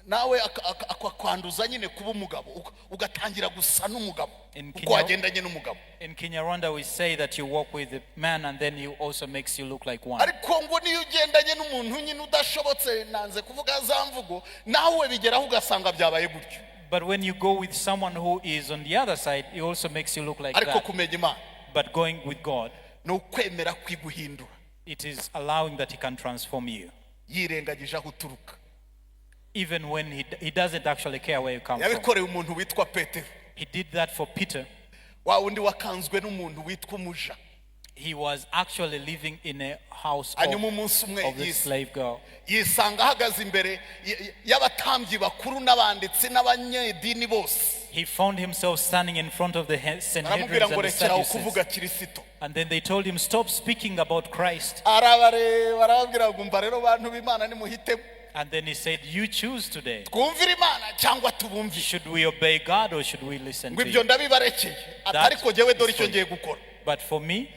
nawe akakwanduza nyine kuba umugabo ugatangira gusa n'umugabo In uko Kenya- wagendanye n'umugabo. In Kinyarwanda, we say that you walk with a man and then he also makes you look like one. Ariko ngo niyo ugendanye n'umuntu nyine udashobotse nanze kuvuga za mvugo nawe bigeraho ugasanga byabaye gutyo. But when you go with someone who is on the other side, it also makes you look like Ariko that. Kumenya Imana But going with God, ni ukwemera kwiguhindura, it is allowing that He can transform you. Yirengagije aho uturuka. Even when he doesn't actually care where you come from. Yabikoreye umuntu witwa Petero, He did that for Peter. Wa wundi wakanzwe n'umuntu witwa umuja. He was actually living in a house Hanyuma umunsi umwe of the slave girl. Yisanga ahagaze imbere y'abatambyi bakuru n'abanditsi n'abanyedini bose. He found himself standing in front of the Sanhedrins Baramubwira ngo and the rekeraho Sadducees. kuvuga Kirisito. And then they told him, "Stop speaking about Christ." Arabareba arababwira ngo umva rero bantu b'Imana nimuhitemo, And then he said, "You choose today. Twumvire Imana cyangwa tubumvire. Should we obey God or should we listen Ngo to ibyo you?" ndabibarekeye ati That ariko jyewe dore is icyo for ngiye gukora. But for me,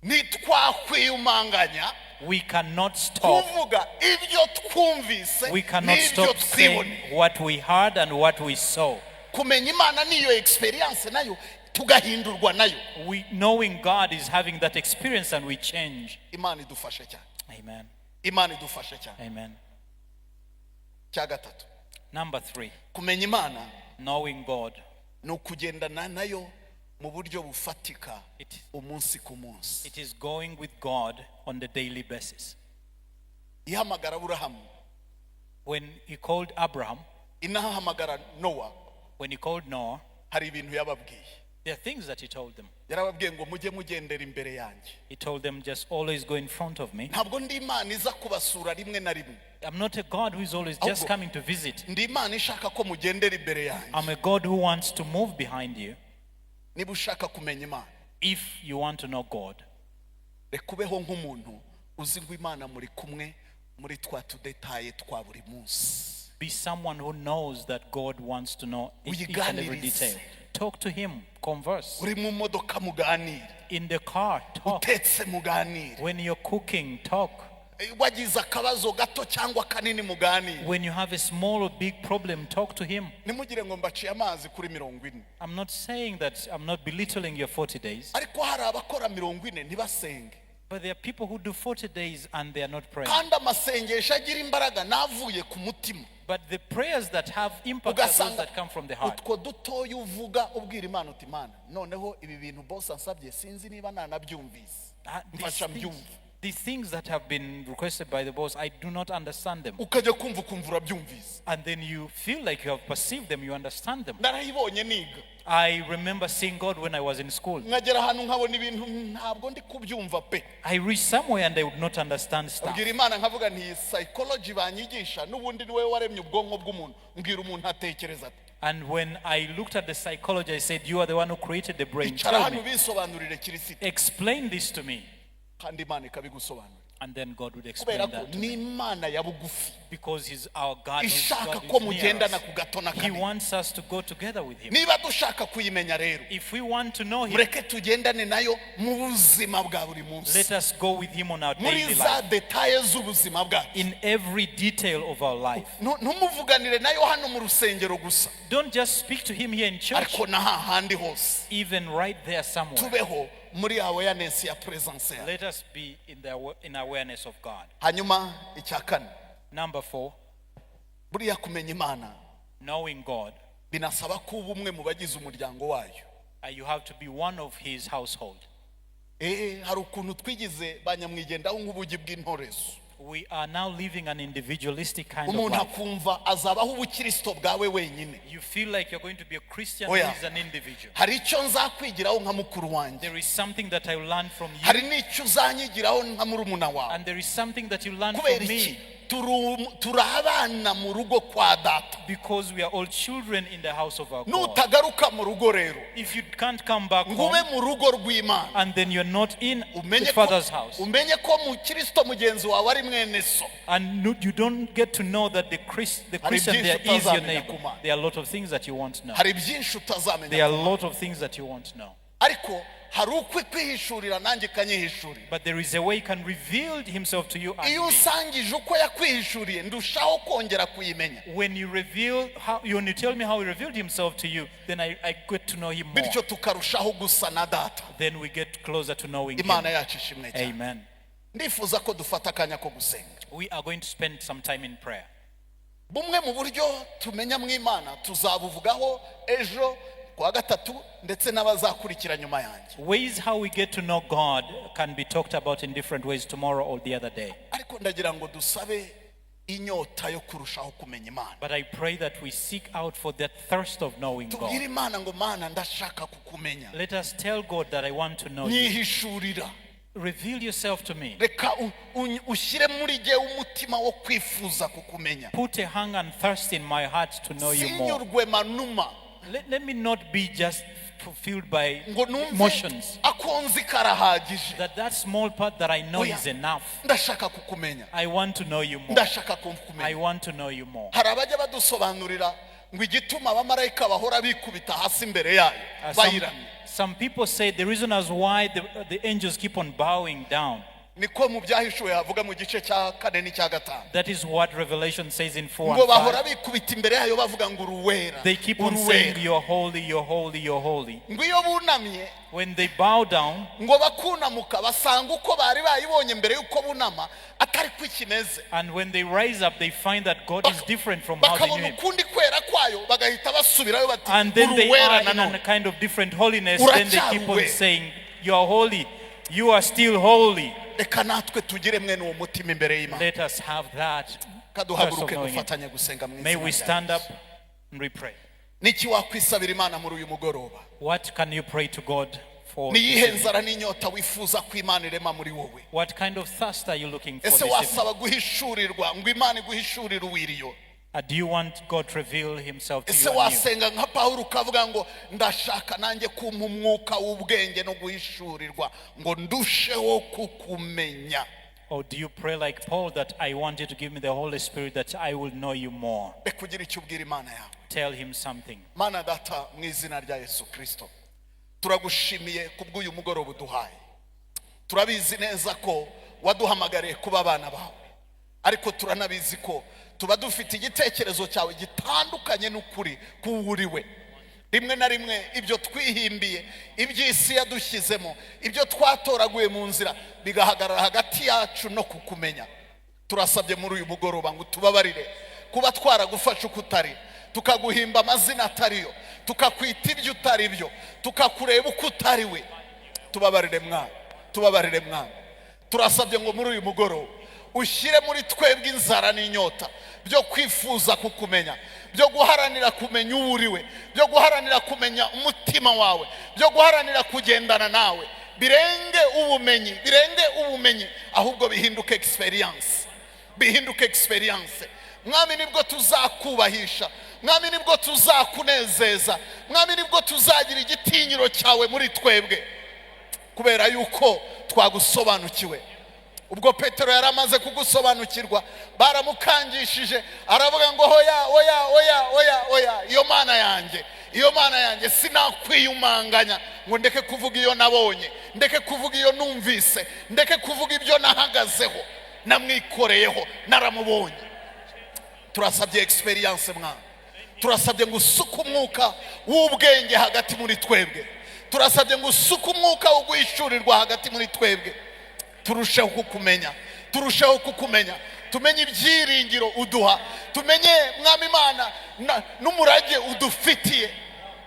Ntitwakwiyumanganya we cannot stop. Kuvuga ibyo twumvise We cannot n'ibyo stop saying twiboneye. what we heard and what we saw. Kumenya Imana niyo experience nayo, tugahindurwa nayo. We knowing God is having that experience and we change. Imana idufashe cyane. Amen. Imana idufashe cyane. Amen. Cya gatatu, Number three, kumenya Imana knowing God. ni ukugendana nayo mu buryo bufatika umunsi ku munsi. It is going with God on the daily basis. Ihamagara Aburahamu, When he called Abraham, inahamagara Nowa, when he called Noah, hari ibintu yababwiye. there are things that he told them. Yarababwiye ngo mujye mugendera imbere yanjye. He told them, just always go in front of me. Ntabwo ndi Imana iza kubasura rimwe na rimwe. I'm not a God who is always just Ahubwo- coming to visit. Ndi Imana ishaka ko mugendera imbere yanjye. I'm a God who wants to move behind you. Niba ushaka kumenya Imana, If you want to know God, reka ubeho nk'umuntu uzi ngo Imana muri kumwe muri twa tudétails twa buri munsi. Be someone who knows that God wants to know each and every Uyiganirize. detail. Talk to Him, converse. Uri mu modoka muganire. In the car, talk. Utetse muganire. When you're cooking, talk. Wagize akabazo gato cyangwa kanini muganire. When you have a small or big problem, talk to Him. Ntimugire ngo mbaciye amazi kuri 40. I'm not saying that I'm not belittling your 40 days, Ariko hari abakora 40 ntibasenge. But there are people who do 40 days and they are not praying. Kandi amasengesho agira imbaraga navuye ku mutima. But the prayers that have impact are those Ugasanga that come from the heart. utwo dutoya uvuga ubwira Imana uti: "Imana, noneho ibi bintu bose ansabye sinzi niba nanabyumvise, mfasha mbyumve." These things that have been requested by the boss, I do not understand them. Ukajya kumva ukumva urabyumvise. And then you feel like you have perceived them, you understand them. Narayibonye niga. I remember seeing God when I was in school. Nkagera ahantu nkabona ibintu ntabwo ndi kubyumva pe. I reached somewhere and I would not understand stuff. Mbwira Imana nkavuga nti: "Iyi psychology banyigisha, n'ubundi ni wowe waremye ubwonko bw'umuntu, mbwira umuntu atekereza ate." And when I looked at the psychology, I said, "You are the one who created the brain. Icara Tell hano me, ubisobanurire kirisita. Explain this to me." Kandi Imana ikabigusobanurira. And then God would explain Kubera ko that to ni me. Imana ya bugufi. Because He's our God. He's Ishaka God ko is near mugendana us. ku gato na He kanini. wants us to go together with Him. Niba dushaka kuyimenya rero, If we want to know Him, mureke tugendane nayo mu buzima bwa buri munsi, let us go with Him on our muri daily za life. Détails z'ubuzima bwacu. In every detail of our life. Ntumuvuganire nayo hano mu rusengero gusa, Don't just speak to Him here in church, ariko na hahandi hose even right there somewhere. tubeho muri awareness ya presence yawe. Let us be in awareness of God. Hanyuma icya kane, Number four, buriya kumenya Imana knowing God, binasaba ko uba umwe mu bagize umuryango wayo. You have to be one of His household. Hari ukuntu twigize ba nyamwigendaho nk'ubugi bw'intorezo. We are now living an individualistic kind of Umuntu life. Akumva azabaho ubukirisito bwawe wenyine. You feel like you're going to be a Christian Oya. Who is an individual. Hari icyo nzakwigiraho nka mukuru wanjye. There is something that I will learn from you, Hari n'icyo uzanyigiraho nka murumuna wawe. And there is something that you learn Kubera from iki? me Turi abana mu rugo kwa data. Because we are all children in the house of our God. Nutagaruka mu rugo rero, If you can't come back ngo ube home mu rugo rw'Imana, and then you're not in umenye the ko, Father's house, umenye ko mukristo mugenzi wawe ari mwene so, and you don't get to know that the Hari Christian byinshi there is your utazamenya neighbor, ku Mana. there are a lot of things that you won't know. Hari byinshi utazamenya. There are a lot of things that you won't know. Ariko hari uko ikwihishurira nanjye ikanyihishurira. But there is a way he can reveal himself to you and Iyo me. unsangije uko yakwihishuriye ndushaho kongera kuyimenya. When you tell me how he revealed himself to you, then I get to know him more. Bityo tukarushaho gusa na data. Then we get closer to knowing him. Imana yacu ishimwe cyane. Amen. Ndifuza ko dufata akanya ko gusenga. We are going to spend some time in prayer. Bumwe mu buryo tumenya mu Imana tuzabuvugaho ejo kuwa gatatu ndetse n'abazakurikira nyuma yanjye. Ways how we get to know God can be talked about in different ways tomorrow or the other day. Ariko ndagira ngo dusabe inyota yo kurushaho kumenya Imana. But I pray that we seek out for that thirst of knowing Tubwire God. Imana ngo: "Mana, ndashaka kukumenya." Let us tell God that I want to know you. Nyihishurira. Reveal yourself to me. Reka ushyire muri jye umutima wo kwifuza kukumenya. Put a hunger and thirst in my heart to know you more. Sinyurwe manuma Let me not be just fulfilled by ngo numve motions. Ako nzi karahagije. That small part that I know Oya. Is enough. Ndashaka kukumenya. I want to know you more. Ndashaka I kukumenya. want to know you more. Hari abajya badusobanurira ngo igituma abamarayika bahora bikubita hasi imbere yayo Some, bayiramye, some people say the reason as why the angels keep on bowing down. Niko mu Byahishuwe havuga mu gice cya kane n'icya gatanu. That is what Revelation says in 4 Ngo and bahora 5. bikubita imbere yayo bavuga ngo uruwera, They keep on saying, uruwera. "You're holy, you're holy, you're holy." Ngo iyo bunamye, When they bow down, ngo bakunamuka basanga uko bari bayibonye mbere y'uko bunama atari ko ikimeze. And when they rise up, they find that God is different from how they knew Bakabona Him. ukundi kwera kwayo, bagahita basubirayo bati And then they uruwera are in nanone. a kind of different holiness. Then they keep on Uracyari saying, "You are holy. You are still holy." Reka natwe tugire mwene uwo mutima imbere y'Imana. Let us have that thirst of Kaduhaguruke knowing Him. dufatanye gusenga mu May izina we rya stand up Yesu. and we pray. Niki wakwisabira Imana muri uyu mugoroba? What can you pray to God for Ni this iyihe evening? nzara n'inyota wifuza ko Imana irema muri wowe? What kind of thirst are you looking for Ese this evening? wasaba guhishurirwa ngo Imana iguhishurire uwiriyo? Do you want God to reveal Himself to Ese you anew? wasenga nka Pawulo ukavuga ngo ndashaka nanjye kumpa umwuka w'ubwenge no guhishurirwa ngo ndusheho kukumenya? Or do you pray like Paul that I want you to give me the Holy Spirit that I will know you more? Reka ugire icyo ubwira Imana yawe. Tell Him something. Mana Data, mu izina rya Yesu Kirisito, turagushimiye kubw'uyu mugoroba uduhaye. Turabizi neza ko waduhamagariye kuba abana bawe, ariko turanabizi ko tuba dufite igitekerezo cyawe gitandukanye n'ukuri k'uwuriwe. Rimwe na rimwe ibyo twihimbiye, iby'isi yadushyizemo, ibyo twatoraguye mu nzira bigahagarara hagati yacu no kukumenya. Turasabye muri uyu mugoroba ngo utubabarire kuba twaragufashe uko utari, tukaguhimba amazina atariyo, tukakwita ibyo utari byo, tukakureba uko utari we. Tubabarire mwana, tubabarire mwana. Turasabye ngo muri uyu mugoroba ushyire muri twebwe inzara n'inyota byo kwifuza kukumenya, byo guharanira kumenya uwo uriwe, byo guharanira kumenya umutima wawe, byo guharanira kugendana nawe. Birenge ubumenyi, birenge ubumenyi, ahubwo bihinduke experience, bihinduke experience. Mwami, nibwo tuzakubahisha. Mwami, nibwo tuzakunezeza. Mwami, nibwo tuzagira igitinyiro cyawe muri twebwe kubera yuko twagusobanukiwe. Ubwo Petero yari amaze kugusobanukirwa, baramukangishije aravuga ngo hoya, oya, oya, oya, oya, iyo Mana yanjye, iyo Mana yanjye, sinakwiyumanganya ngo ndeke kuvuga iyo nabonye, ndeke kuvuga iyo numvise, ndeke kuvuga ibyo nahagazeho, namwikoreyeho, naramubonye. Turasabye experience mwana. Turasabye ngo usuke umwuka w'ubwenge hagati muri twebwe. Turasabye ngo usuke umwuka wo guhishurirwa hagati muri twebwe, turusheho kukumenya, turusheho kukumenya, tumenye ibyiringiro uduha, tumenye Mwami Imana n'umurage udufitiye,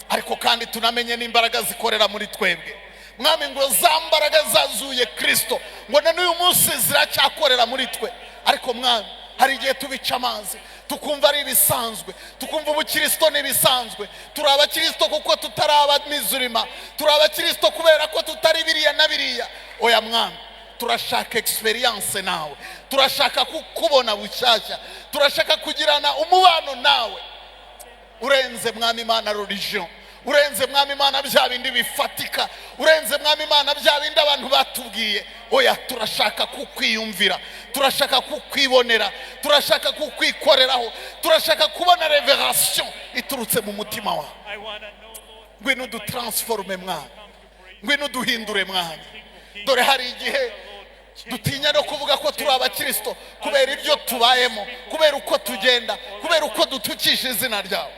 ariko kandi tunamenye n'imbaraga zikorera muri twebwe. Mwami, ngo za mbaraga zazuye Kirisito ngo na n'uyu munsi ziracyakorera muri twe. Ariko Mwami, hari igihe tubica amazi, tukumva ari ibisanzwe, tukumva ubukirisito ni ibisanzwe, turi abakirisito kuko tutari abamizurima, turi abakirisito kubera ko tutari biriya na biriya. Oya Mwami, turashaka experience nawe, turashaka kukubona bushyashya, turashaka kugirana umubano nawe urenze, Mwami Imana, religion, urenze, Mwami Imana, bya bindi bifatika, urenze, Mwami Imana, bya bindi abantu batubwiye. Oya, turashaka kukwiyumvira, turashaka kukwibonera, turashaka kukwikoreraho, turashaka kubona révélation iturutse mu mutima wawe. Ngwino udutransforme mwana, ngwino uduhindure mwana. Dore hari igihe dutinya no kuvuga ko turi abakirisito kubera ibyo tubayemo, kubera uko tugenda, kubera uko dutukisha izina ryawe.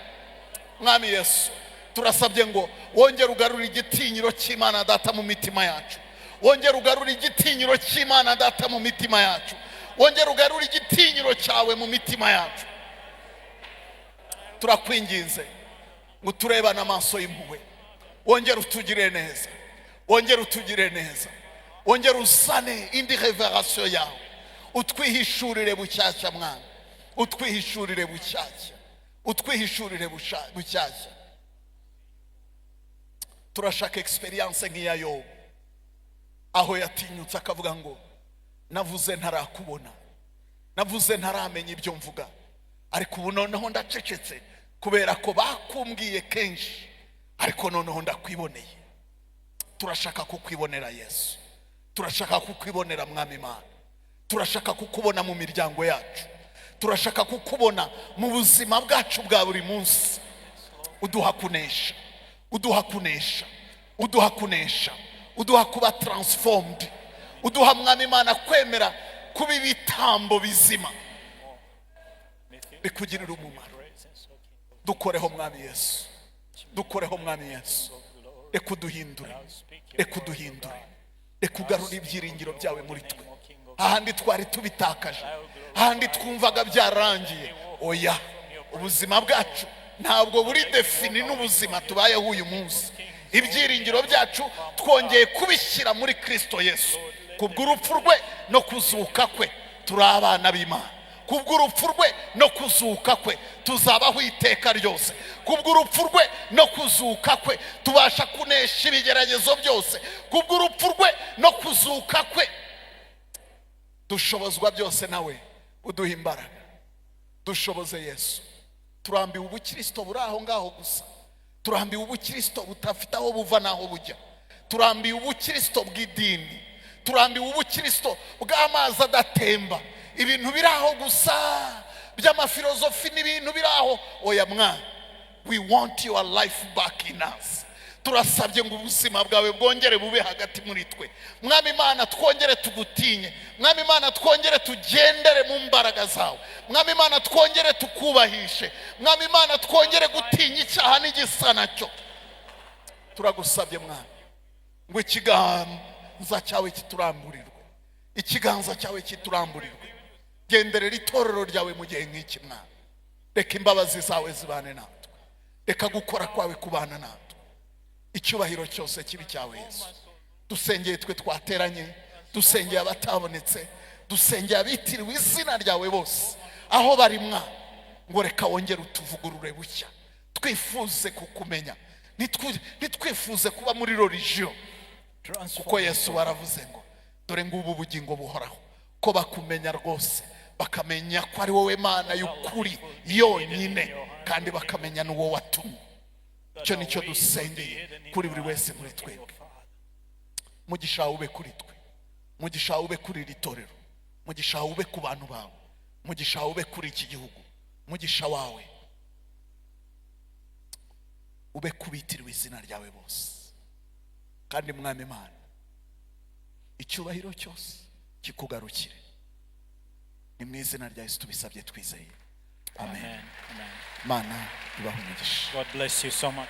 Mwami Yesu, turasabye ngo wongere ugarure igitinyiro cy'Imana Data mu mitima yacu, wongere ugarure igitinyiro cy'Imana Data mu mitima yacu, wongere ugarure igitinyiro cyawe mu mitima yacu. Turakwinginze ngo turebane amaso y'impuhwe, wongere utugire neza, wongere utugire neza, wongere uzane indi révélation yawe, utwihishurire bushyashya mwana, utwihishurire bushyashya, utwihishurire bushyashya. Turashaka experience nk'iya Yobu, aho yatinyutse akavuga ngo navuze ntarakubona, navuze ntaramenya ibyo mvuga, ariko ubu noneho ndacecetse kubera ko bakumbwiye kenshi, ariko noneho ndakwiboneye. Turashaka kukwibonera Yesu, turashaka kukwibonera Mwami Imana, turashaka kukubona mu miryango yacu, turashaka kukubona mu buzima bwacu bwa buri munsi. Uduha kunesha, uduha kunesha, uduha kunesha, uduha kuba transformed, uduha kuba transformed. Uduha, Mwami Imana, kwemera kuba ibitambo bizima bikugirira umumaro. Dukoreho, Mwami Yesu, dukoreho, Mwami Yesu. Reka uduhindure, reka uduhindure, reka ugarure ibyiringiro byawe muri twe ahandi twari tubitakaje, ahandi twumvaga byarangiye. Oya, ubuzima bwacu ntabwo buri défini n'ubuzima tubayeho uyu munsi. Ibyiringiro byacu twongeye kubishyira muri Kirisito Yesu. Kubw'urupfu rwe no kuzuka kwe turi abana b'Imana. Kubw'urupfu rwe no kuzuka kwe tuzabaho iteka ryose. Kubw'urupfu rwe no kuzuka kwe tubasha kunesha ibigeragezo byose. Kubw'urupfu rwe no kuzuka kwe dushobozwa byose nawe uduha imbaraga. Dushoboze, Yesu. Turambiwe ubukirisito buri aho ngaho gusa. Turambiwe ubukirisito budafite aho buva n'aho bujya. Turambiwe ubukirisito bw'idini. Turambiwe ubukirisito bw'amazi adatemba, ibintu biri aho gusa by'amafilozofi n'ibintu biri aho. Oya mwana, we want your life back in us. Turasabye ngo ubuzima bwawe bwongere bube hagati muri twe. Mwami Imana, twongere tugutinye. Mwami Imana, twongere tugendere mu mbaraga zawe. Mwami Imana, twongere tukubahishe. Mwami Imana, twongere gutinya icyaha n'igisa nacyo. Turagusabye, Mwami, ngo ikiganza cyawe kituramburirwe, ikiganza cyawe kituramburirwe. Genderera itorero ryawe mu gihe nk'iki, Mwana. Reka imbabazi zawe zibane natwe, reka gukora kwawe kubana natwe. Icyubahiro cyose kibe cyawe, Yesu. Dusengeye twe twateranye, dusengeye abatabonetse, dusengeye abitiriwe izina ryawe bose aho bari, mwa ngo reka wongere utuvugurure bushya, twifuze kukumenya, ntitwifuze kuba muri religion, kuko Yesu waravuze ngo dore ngubu ubugingo buhoraho, ko bakumenya rwose, bakamenya ko ari wowe Mana y'ukuri yonyine, kandi bakamenya n'uwo watumye. Icyo nicyo dusengeye kuri buri wese muri twebwe. Mugisha wawe ube kuri twe, mugisha wawe ube kuri iri torero, mugisha wawe ube ku bantu bawe, mugisha wawe ube kuri iki gihugu, mugisha wawe ube kubitiriwe izina ryawe bose. Kandi Mwami Imana, icyubahiro cyose kikugarukire. Ni mu izina rya Yesu tubisabye twizeye, amen. Amen. Amen. Mana ibahe umugisha. God bless you so much.